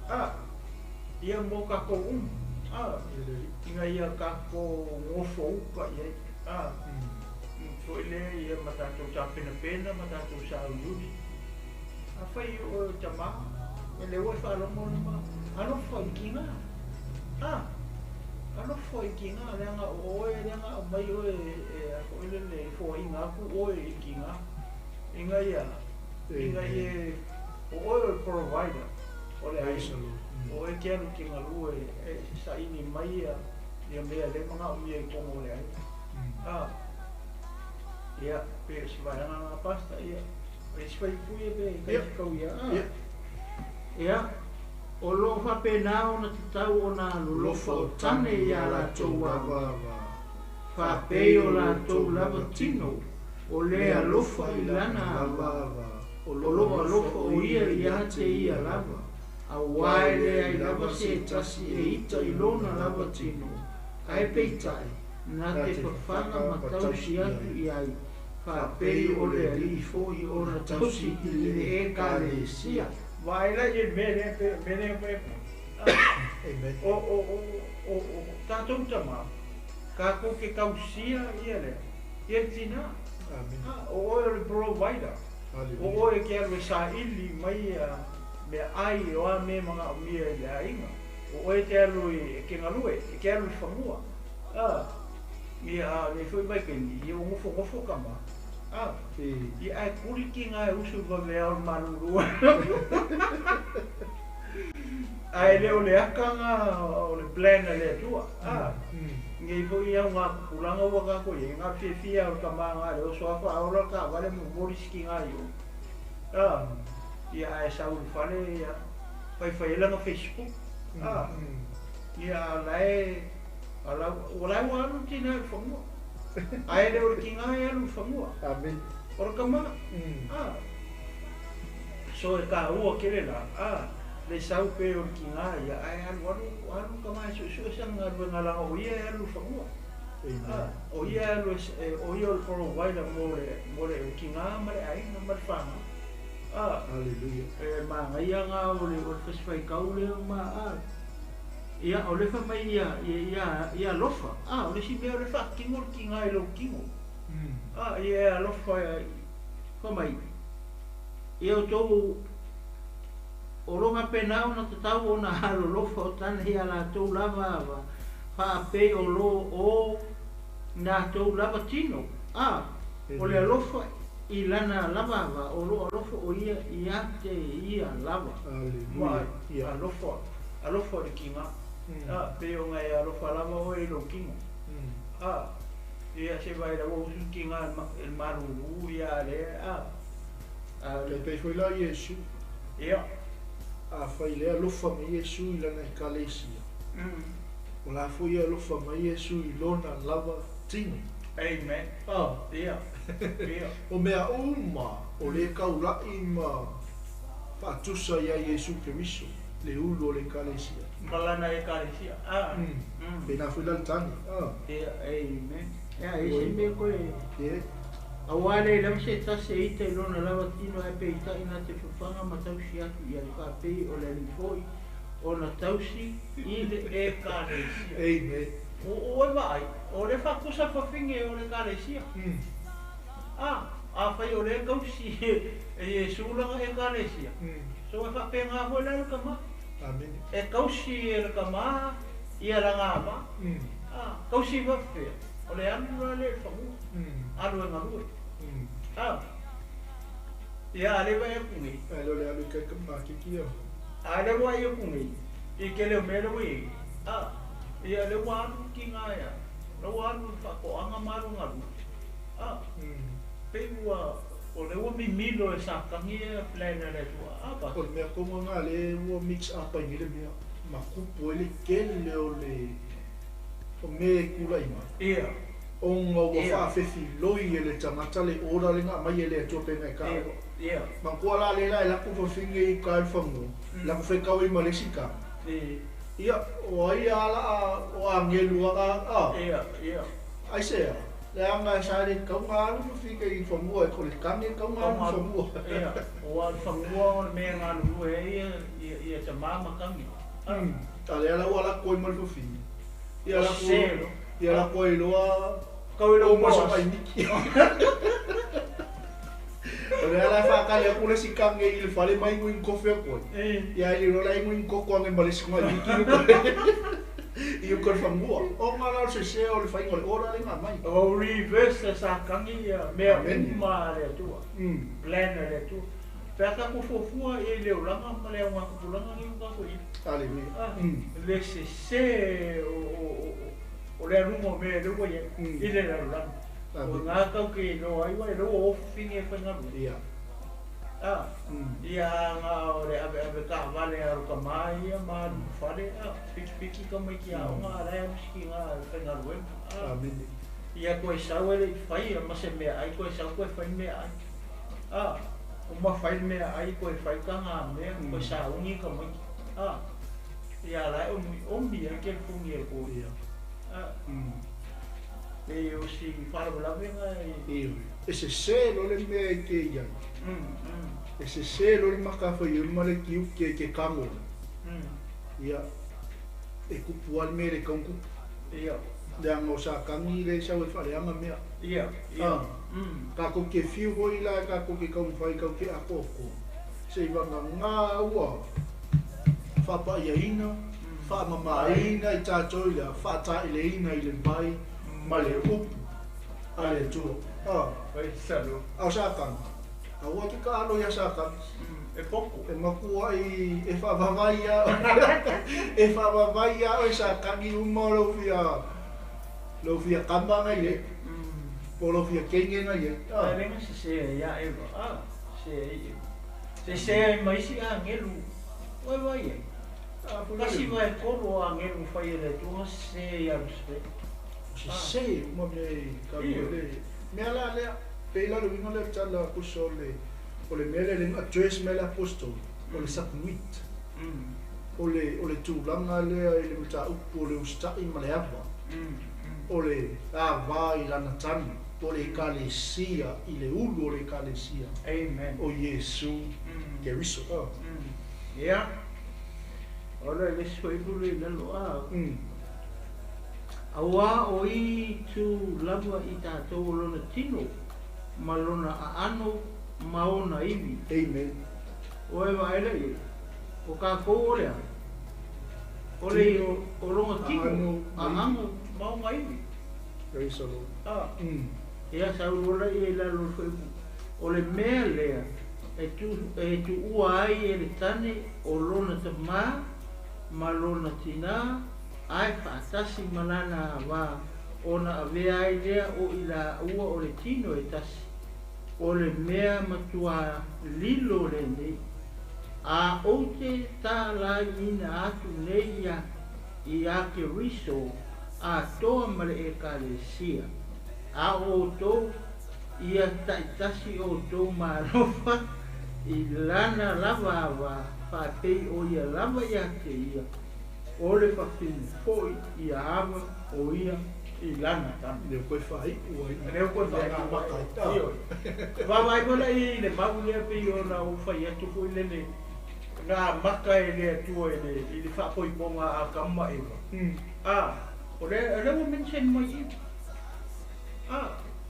A, ia mo tatou uma. A, ina ia tatou gofouka i ai. A, foi lea ia ma tatou tapenapena ma tatou sauliuli. Afai o tamā, e le ua e faalogo le ma alofa i tiga. A, alofa i tiga leaga o oe leaga aumai oe e a foi lele foaiga atu oe i tiga. Ina ia o oe o le provider o le aiga. O oe ke alu ke galue e saili mai ia mea le manaomia i totonu o le aiga. A, ia, pe o se vaega na pasta, ia, o le isi fuaiupu ia pe kai kau ia. A, ia, o loo faapena ona tatau ona alolofa o tane iā latou ava, faapei o latou lava tino, o le alofa i lana ava, o loo alofa o ia ia te ia lava. Auā e leai lava se tasi e ita i lona lava tino, ae peitai, na te fafaga ma tausi atu i ai, faapei o le Alii foi ona tausi i le ekalesia. Vaai la i le mea lea pe mea lea pe. Amen. O tatou tamā, tatou ke tausia ia lea. Ia le tinā. Amen. A, o oe o le provider. O oe ke alu e saili mai ia mea ai o a mea manaomia i le aiga. O oe te alu e ke galue, e ke alu i fanua. A, ia a nei foi vaitaimi, ia ua gofogofo kama. A, ia ae kuli tiga e usu vave ao le malulu. Ae le o le akaga o le plan a le Atua. A, nei foi au ngā tupulaga ua tatou i ai, ngā fiafia o le tamaga le oso a faaola le taavale momoli si tiga i o. A, ia ae sau i le fale ia faifai ai lana Facebook. A, ia a lae a ua lae ua alu le tina i le fanua. Ae le o le tiga e alu i le fanua. Amen. O le tama. A, so e taua tele la. A, le sau pe o le tiga ia ae alu alu alu tama e suesue sana galuega leaga o ia e alu i le fanua. A, o ia e alu e o ia o le provider mo le tiga ma le aiga ma le fanau. A, Hallelujah. e magaia ga o le fasifaitau lea ma a. Ia, o le fai mai ia, ia, ia, ia alofa. A, o le isi mea o le faatino le tiga i lou tino. A, ia e alofa fai mai. Ia outou o lo faapena ona tatau ona alolofa o tane ia latou lava ava, faapei o lo o latou lava tino. A, o le alofa i lana lava ava, o lo alofa o ia ia te ia lava. Ma Hallelujah. Ia. alofa, alofa le tiga. A, pe o ngai alofa lava oe i lou tino. A, ia se vai la ua usu tiga e malulu ia le a. A, Kai pei foi la Iesu. Ia. Afai lea alofa mai Iesu i lana Ekalesia, o la foi e alofa mai Iesu i lona lava tino. Amen. Ah. Ia. Ia. O mea uma o lē taula'i ma faatusa iā Iesu Keriso, le ulu o le Ekalesia. Ma lana Ekalesia. Ah. Pēnā foi la le tane. Ah. Ia, amen. Ia, e se mea koe. Ie. Auā e leai lava se tasi e ita i lona lava tino ae peitai na te fafaga ma tausi atu i ai faapei o le Alii foi ona tausi i le Ekalesia. Amen. O oe vaai, o le faakusa fafine o le Ekalesia. A, afai o lea e tausi e Iesu lana Ekalesia, so e faapena foi la le tama. Amene. E tausi e le tama ia lana ava. A, tausi faafefea, o le alu la lea i le fanua. Alu e galue. A, ia a le vaai atu nei. Ae le o le alu i kai ka makiki ia. A le vaai atu nei, i tele o mea lea ua i ai. A, ia lea ua alu ki ngā ia, lea ua alu i faatoaga ma alu e galue. A, pei ua, o lea ua mimilo e Satani ia plan a le Atua. A, O le mea tonu lena lea ua mix up ai nei le mea ma tupu ai le tele o le o mea e tula'i mai. Ia. Ona ua Ia. faafefiloi e le tagata le order lea na aumai e le Atua pe na e Ia. taua. Ia. Manatua la lea la e latou fafine i uka i le fanua, latou fetau ai ma le isi tama. Ia, o ai a la'a o agelu a a. Ia, ia. Aisea, leaga sa le tatau ona alu fafine i fanua e o le tane e tatau ona alu i fanua. Ia, aua o le fanua o le mea e galulue ai ia ia tama ma tane. A lea la ua lako ai ma le fafine. Ia lako Selo. ia lako ai loa Kau i lou o ma boss. sa painiki. O lea la e faakali atu le isi kage i le fale ma inu inu kofi atu ai. Ia e lilo la inu inu koko age ma le isi mailiki i uka i uka i le fanua. Ona la o le sesē o le faiga o le order lea na aumai. O reverse e sa kagi ia mea Amene. uma a le Atua. Plan a le Atua. Pe a tatou fuafua i le olaga ma le augatupulaga nei ua tatou i ai. Aleluia. Ah, le sesē o o o o le aluga o mea lea ua i ai i le lalolagi. O Amene. ngā kau ke iloa ai ua e lea ua ofi fafine e faigaluega. Ia. Ah, ia ngā o le aveave taavale a lo tamā ia ma alu i fale, ah, pikipiki tamaiti aoga a la e alu siki ngā faigaluega. Ah, Amene. ia koe sau e le i faia ma se meaai koe sau koe fai meaai. Ah, uma fai le meaai koe fai ka ngā mea, koe sauni tamaiti. Ah, ia la e omi omi ai ke le fugi e le koe. Ia. Ah, e o si faalavelave nga e. Ioe. E sesē loa le mea e te i ai. E sesē loa le matafaioi ma le tiute i ke kago. Ia. E kupu lava le mea e le tau ona tupu. Ia. Leaga o Satani lea e sau e faaleaga mea. Ia. Ia. Ah. Tatou te fiu foi la e tatou te taumafai tatou te atoatoa. Se'i vagagā ua faapaiaina, faamamāina i tatou i le faata'ileina i le vai ma le upu a le Atua. Ah. Praise the Lord. A o Satani, aua te taalo iā Satani. E popo. E makua'i e faavavai iā e faavavai iā oe Satani uma o lou fia lou fia kama na i ai. Po o lou fia teine na i ai. Ae Ah. le ga sesē ai ia Eva. Ah, sesē ai Eva. Sesē ai ma isi agelu. Ua e vaai ai. Ah, foi la Tasi le. vae tolu o agelu ua fai e le Atua sesē iā Lusife. Sesē uma mea i Ioe. tatou le. Mea la lea, pei la le uiga lea o le tala pusa o le o le mea lea le address mai le apostolo, o le submit. O le o le tulaga lea i le mataupu o le usita'i ma le ava. O le avā i lana tane, po o le Ekalesia i le ulu o le Ekalesia Amen. o Iesu Keriso. Ah. Ia. O le le isi foi pule i lalo a. Auā o i tu lava i tatou o lona tino ma lona aano ma ona ivi. Amen. O e vaai lea i ai. O kākou o le a. O le Tino, o lona tino, aano, ma ivi. aano ma ona ivi. Praise the Lord. Ah. Ia sau loa lea i lalo o le fuaiupu. O le mea lea e tu e tuua ai e le tane o lona tamā ma lona tinā ae faatasi ma lana avā ona avea ai lea o i laua o le tino e tasi. O le mea matuā lilo lenei. A ou te talaiina atu nei ia iā Keriso atoa ma le Ekalesia, a o outou ia taitasi outou ma alofa i lana lava ava faapei o ia lava ia te ia, o le fafine foi ia ava o ia i lana tama. Lea koe faaiu ai. Lea koe faamaka ai. Ioe. Vaavaai foi la i le mau lea pei ona ou fai atu foi lele na amata e le Atua i le faapoipoga a Atamu ma Eva. A, o lea, o lea ua mention mai i i. A,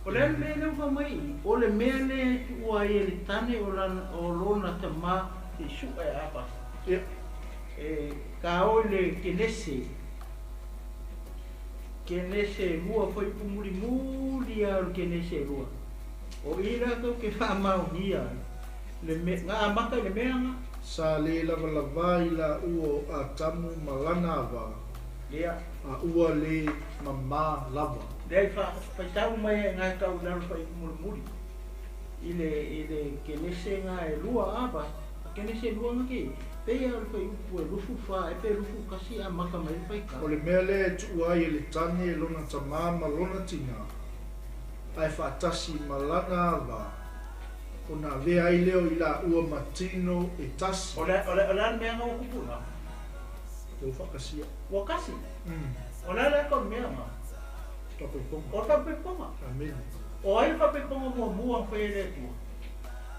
o le a le mea lea ua fai mai i i? O le mea lea e tuua ai e le tane o lana, o lona tama se i suʻe a Pastor. Ia. E ka o i le Kenese, Kenese 2 fuaiupu mulimuli lava o le Kenese 2. O i latou ke faamaonia ai le mea, na amata i le mea na. Sa le lavalava i laua o Atamu ma lana ava, Ia. a ua le mamā lava. Lea i fa, faitau mai ai nga e tau i lalo fuaiupu mulimuli i le, i le Kenese nga e lua a Pastor. Kenese 2 nga ke i, pei lava o le fuaiupu e 24 ea pe 21 e amata mai ai le faitau. O le mea lea e tuua ai e le tane lona tamā ma lona tinā, ae faatasi ma lana ava, ona avea ai lea o i laua ma tino e tasi. O le, o le, o le a le mea nga ua kupu nga? Ua faakasia. Ua kasi. O le a le aka o le mea nga? Faapoipoga. O le faapoipoga. Amene. O ai le faapoipoga muamua na fai e le Atua?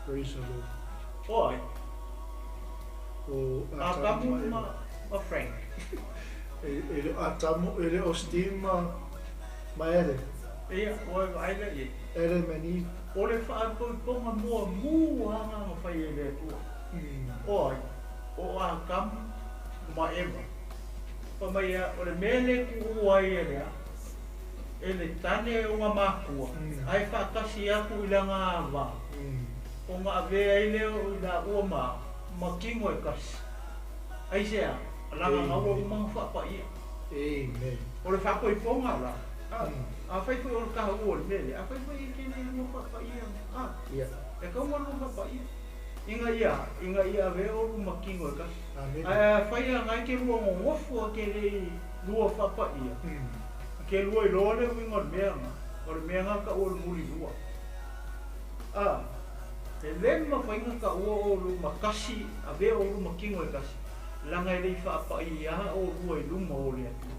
Praise the Lord. O ai? O Atamu Atamu ma ma, Eva. ma Frank. E le o Atamu, e le o Steve ma, ma Adam. Ia, ua e vaai lea i ai. Adam and Eve. O le faapoipoga muamua nga na fai e le Atua. O ai? O Atamu ma Eva. Fai mai ia, o le mea lea e tuua ai e le a? E le tane o nga makua, ae faatasi atu i lana ava, ona avea ai lea o i laua ma, ma tino e kasi. Aisea? Laga nga ua uma ona faapaia. Amen. O le faapoipoga la. A, afai foi o le taua o le mea lea, afai foi e te le lua faapaia, a, Ia. e tatau ona lua faapaia. Ina ia, ina ia avea o luma tino e kasi. Amene. Ae afai a nga e te lua nonofo a te le i lua faapaia, ke lua iloa le uiga o le mea nga, o le mea nga taua o le mulilua. A, e le mafai ona taua o luma kasi, avea o luma tino e kasi, laga e le i faapaia o lua i luma o le Atua.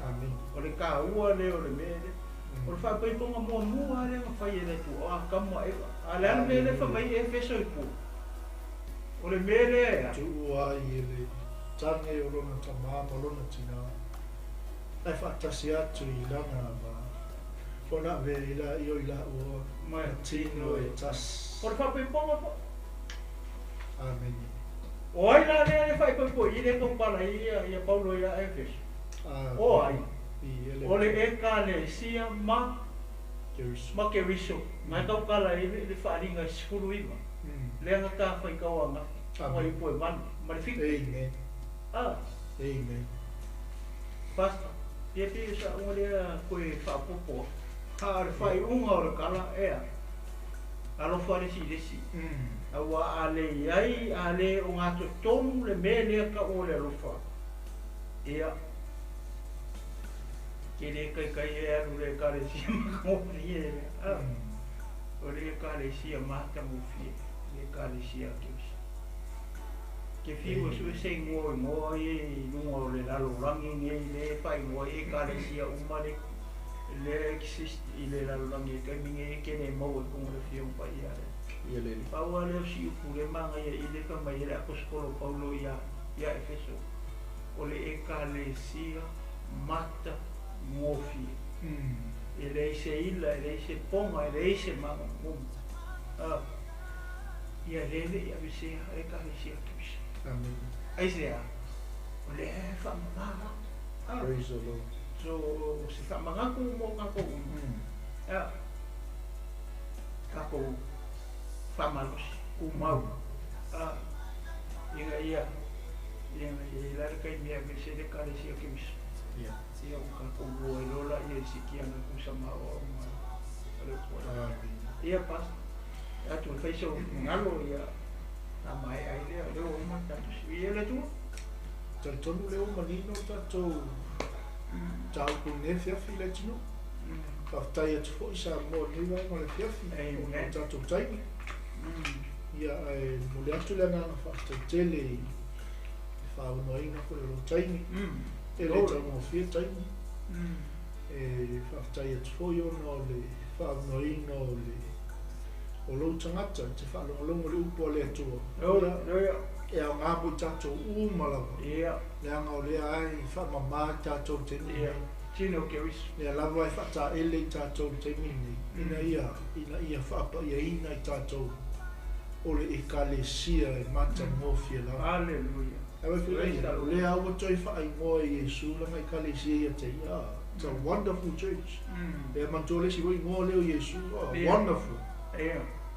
Amene. O le taua lea o le mea lea. O le faapoipoga muamua lava lea na fai e le Atua, o Atamu ma Eva. A o le a le mea lea e fai mai ai Efeso i tua? O le mea lea e a? Tuua ai e le tane o lona tamā ma lona tinā, ae faatasi atu i lana ava, ona avea ai laia o i laua Ma ma tino e tasi. O le faapoipoga foi. Amene. O ai la lea e faaipoipo i le taupala ai ia Paulo ia Efeso? O ai? Amene. I ele O le Ekalesia ma Keriso. ma Keriso. Na e taukala ai le faaaliga e 19. Lea na ta faitau ananafi. Amene. Mai upu e 8 ma le 7. Amen. A, Amen. Pastor, ia pei o sa'uga lea koe faaopoopo a o le faaiuga o le kala ea. Alofa le isi i le isi. Auā a le i ai, a le ogatotonu le mea lea taua o le alofa, ia, ke le kaikai e alu i le Ekalesia matagofie lea. A, o le Ekalesia matagofie, le Ekalesia a Keriso. Ke fiu e sue se igoa o igoa ia i luga o le lalolagi nei lea e faaigoa ai Ekalesia uma le lea exist i le lalolagi e taimi nei ke le maua i luga o le Afioga Paia lea. Ia le Alii. Pau lava lea o si upu lea manaia i le fai mai ai le Aposetolo Paulo ia ia Efeso, o le Ekalesia matagofie. E leai se ila, e leai se poga, e leai se magumagumu. A, ia lea e le i aveesea e Ekalesia a Keriso. Amene. Aisea? O lea e faamama la. A. Praise the Lord. So, o se faamanatu mo tatou uma. A, tatou faamalosi, tumau. A, ina ia, ina ia i la le taimi e aveese ai le Ekalesia a Keriso. Ia. Ia ua tatou ua ai loa laia i sikiaga e tusa ma aoaoga a le Atua. Amene. Ia, Pastor, atu e fai sou finagalo, ia. Faamaea ai lea, o lea ua uma le tatou sivi. Ia le Atua. Talitonu lea ua manino le tatou mataupu i lenei afiafi le atunuu. Faafetai atu foi Samoa i lenei vaega o le afiafi ona o le tatou taimi. Ia ae momoli atu le agaga faafetai tele i le faaaunoaina foi o lou taimi. E le taugofie taimi. E faafetai atu foi ona o le faaaunoaina o le o lou tagata e te faalogologo i le upu a le Atua. Ia, e aoga mo i tatou uma lava. Leaga o lea lava e faamama i tatou i le taimi lenei. O lea lava e faataele i tatou i le taimi lenei, ina ia, ina ia faapaiaina i tatou o le Ekalesia e matagofie lava. Ae fai mai, o lea ua toe faaigoa e Iesu lana Ekalesia ia te ia. It's a wonderful church. E manatua le isi foi igoa lea o Iesu, wonderful. E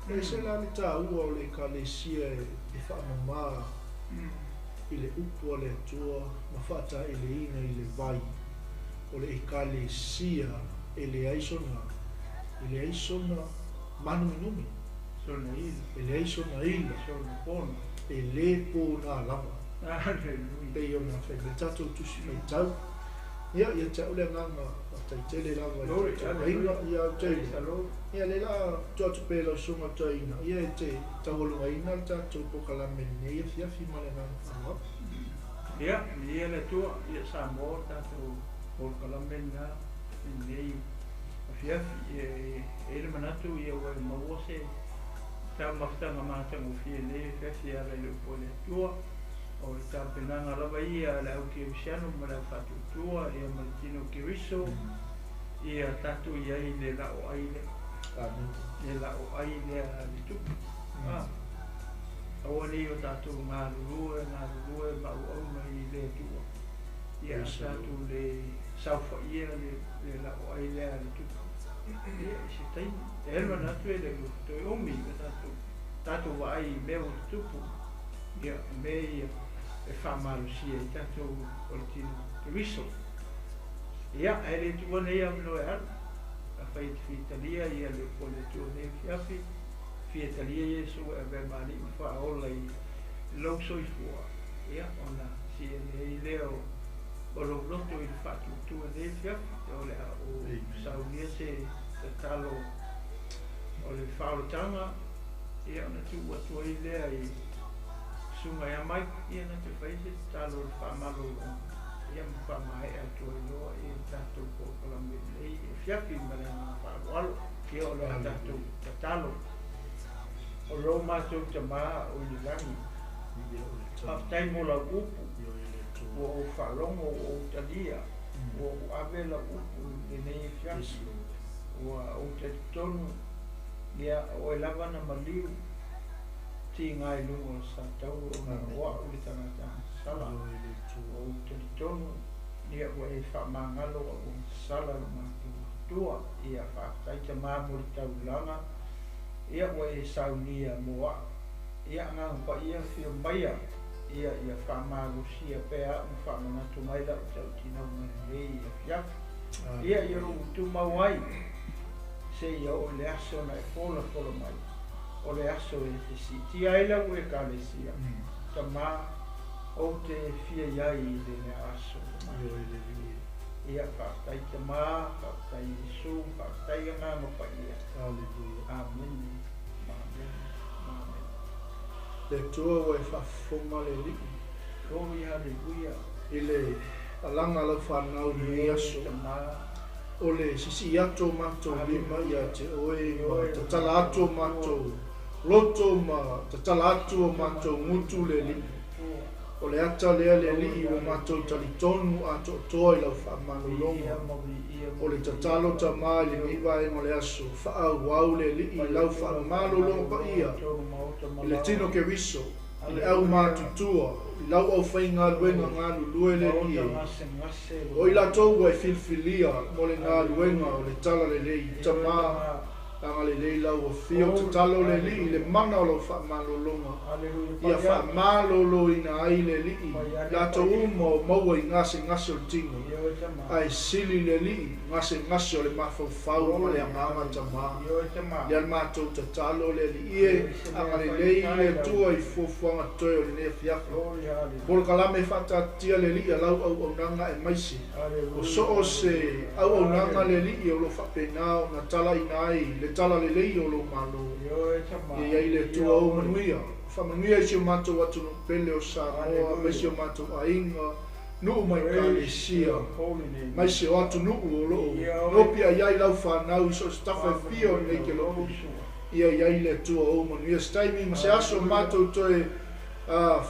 ese la le taua o le Ekalesia e faamama i le upu a le Atua ma faataeleina i le vai o le Ekalesia e leai sona, e leai sona mānuminumi, e leai sona ila, e le pōnā lava. Pei ona fai mai le tatou Tusi Faitau. Ia, ia te au le agaga faafetai tele lava i le tatou aiga, ia ou te ia lea la tuu atu pea i lau susuga toeaina, ia e te taualugaina le tatou polokalame i lenei afiafi ma le agaga faaaloalo. Ia, viia le Atua, ia Samoa le tatou polokalame lena i lenei afiafi. Ia, e i ai le manatu ia ua e maua se taumafataga matagofie i lenei afiafi e ala i le upu a le Atua. O le tapenaga lava ia a le au kerisiano ma le au faatuatua ia ma le tino keriso, ia tatou i ai i le laoai lea. Le laoai lea a le tupu. Aua ne i o tatou galulue, galulue ma auauna i le Atua. Ia a tatou le saofaia le laoai lea a le tupu. Ia i se taimi. E i ai le manatu e le o toe umi ma tatou tatou vaai i mea ua tutupu. Ia, o mea ia e faamalosia ai tatou o le tino Keriso. Ia, ae le tuua nei avanoa e alu. Afai e te fia talia ia le upu a le Atua nei afiafi, fia talia Iesu e avea ma Alii ma Faaola i lou soifua, ia, ona siene ai lea o lou loto i le faatuatua nei afiafi, o le a ou saunia se tatalo o le faaolataga, ia ona tuu atu ai lea i susuga ia Mike, ia na te fai se tatalo o le faamalologa, ia ma faamaea atu ai loa ia le tatou polokalame lenei afiafi ma le agaga faaaloalo. Ia o le a tatou tatalo. O lo matou Tama o i le lagi, faafetai mo lau upu, ua ou faalogo, ua ou talia, ua ou ave lau upu i lenei afiafi, ua ou talitonu, ia o oe lava na maliu tiga i luga o le satauro ona o a'u le tagata sala. Ua ou talitonu, ia ua e faamagalo a'u sala lo matou Atua. Ia faafetai Tama mo le taulaga, ia ua e saunia mo a'u. Ia Agaga Paia afio maia, ia ia faamalosia pea a'u ma faamanatu mai la'u tautinoga i lenei afiafi. Ia ia lou tumau ai seia oo i le aso na e folafola mai, o le aso e te siitia ai lau Ekalesia. Tama, ou te fia i ai i lena aso. Ia, faafetai Tama, faafetai Iesu, faafetai Agaga Paia. Amene, amene, amene. Le Atua ua e faafofoga le Alii. Glory, hallelujah. I le alaga a lau fanau i lenei aso, o le sisii atu o matou lima ia te oe ma tatala atu o matou loto ma tatala atu o matou gutu le Alii. O le ata lea le Alii ua matou talitonu atoatoa i lau faamalologa. O le tatalo Tama i lenei vaega o le aso, faaauau le Alii i lau faamalologa paia i le tino Keriso, i le aumatutua, i lau aufaigaluega galulue le Alii e. O i latou ua e filifilia mo le galuega o le Talalelei, Tama, Agalelei lau afio, tatalo le Alii i le mana o lau faamalologa, ia faamaloloina ai le Alii latou uma o maua i gasegase o le tino, ae sili le Alii gasegase o le mafaufau ma le agaga tama. Lea le matou tatalo le Alii e, agalelei le Atua i fuafuaga totoe o lenei afiafi. Polokalame faataatitia le Alii a lau auaunaga aemaise o so o se auaunaga le Alii o lo o faapena ona talaina ai le talalelei o lou Malo. Ia i ai le Atua ou manuia. Faamanuia i si o matou atunuu pele o Samoa, aemaise o matou aiga, nuu ma ekalesia, aemaise o atunuu o lo o nopiai ai lau fanau i so o se tafa e fia o lenei kelope. Ia i ai le Atua ou manuia. Se taimi ma se aso matou toe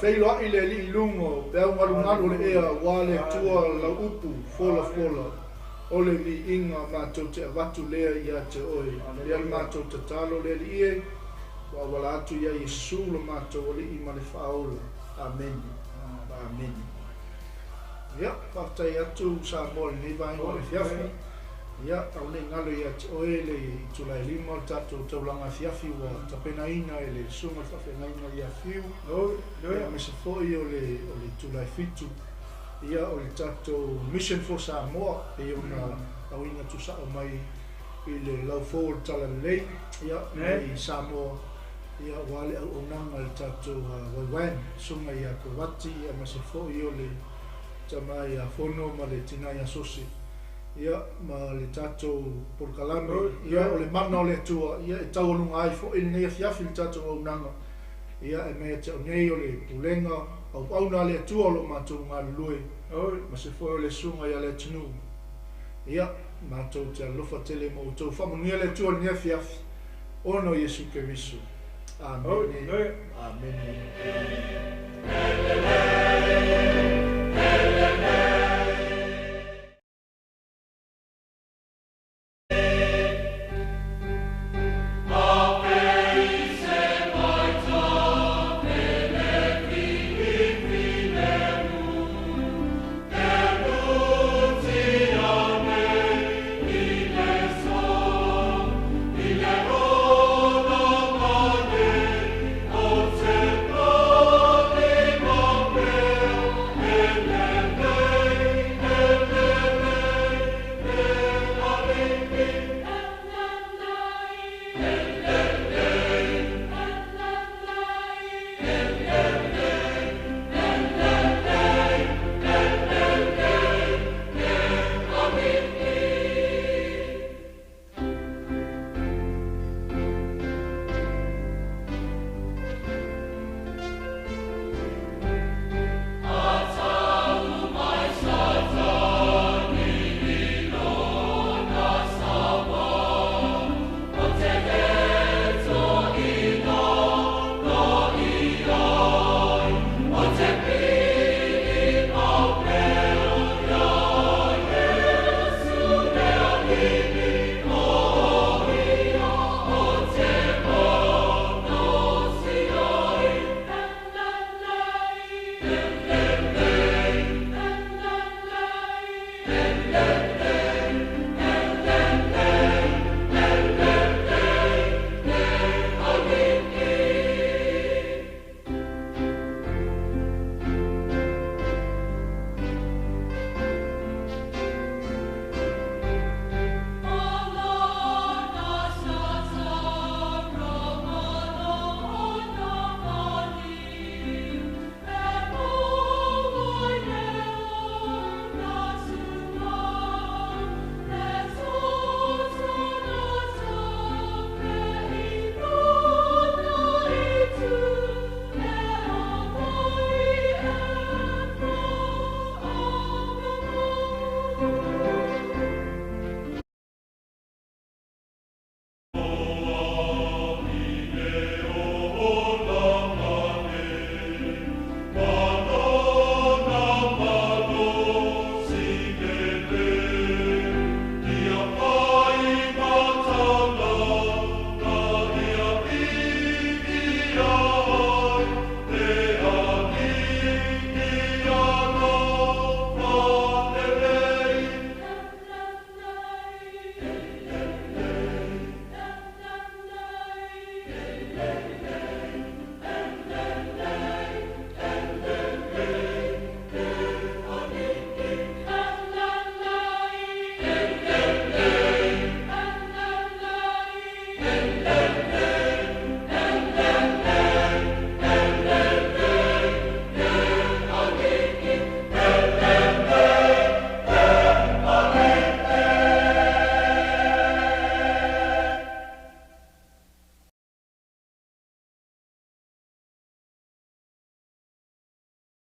feiloai le Alii i luga o peau galugalu o le ea, aua le Atua lau upu folafola o le viiga matou te avatu lea ia te oe. Lea le matou tatalo le Alii e, ua auala atu ia Iesu lo matou Alii ma le Faaola. Amene. Amene. Ia, faafetai atu Samoa i lenei vaega o le afiafi. Ia, aua ne i galo ia te oe le itula e 5 o le tatou taulaga afiafi ua tapenaina e le Susuga i le Faafeagaiga ia Fiu. Ia, aemaise foi o le itula e 7, ia, o le tatou Mission for Samoa, pei ona auina tuusao mai i le laufou o le Talalelei, ia, mai Samoa, ia, aua le auaunaga i le tatou YWAM, Susuga ia Kovati, ia, aemaise foi o le tama ia Fono ma le tina ia Sosi, ia, ma le tatou polokalame, ia, o le mana o le Atua, ia, e taualuga ai foi lenei afiafi le tatou auaunaga, ia, e mea ia te au nei o le pulega auauna a le Atua o lo o matou galulue, ma se foi o le susuga ia Leatinuu, ia, matou te alofa tele ma outou. Faamanuia le Atua i lenei afiafi, ona o Iesu Keriso. Amene. Amene. Amene.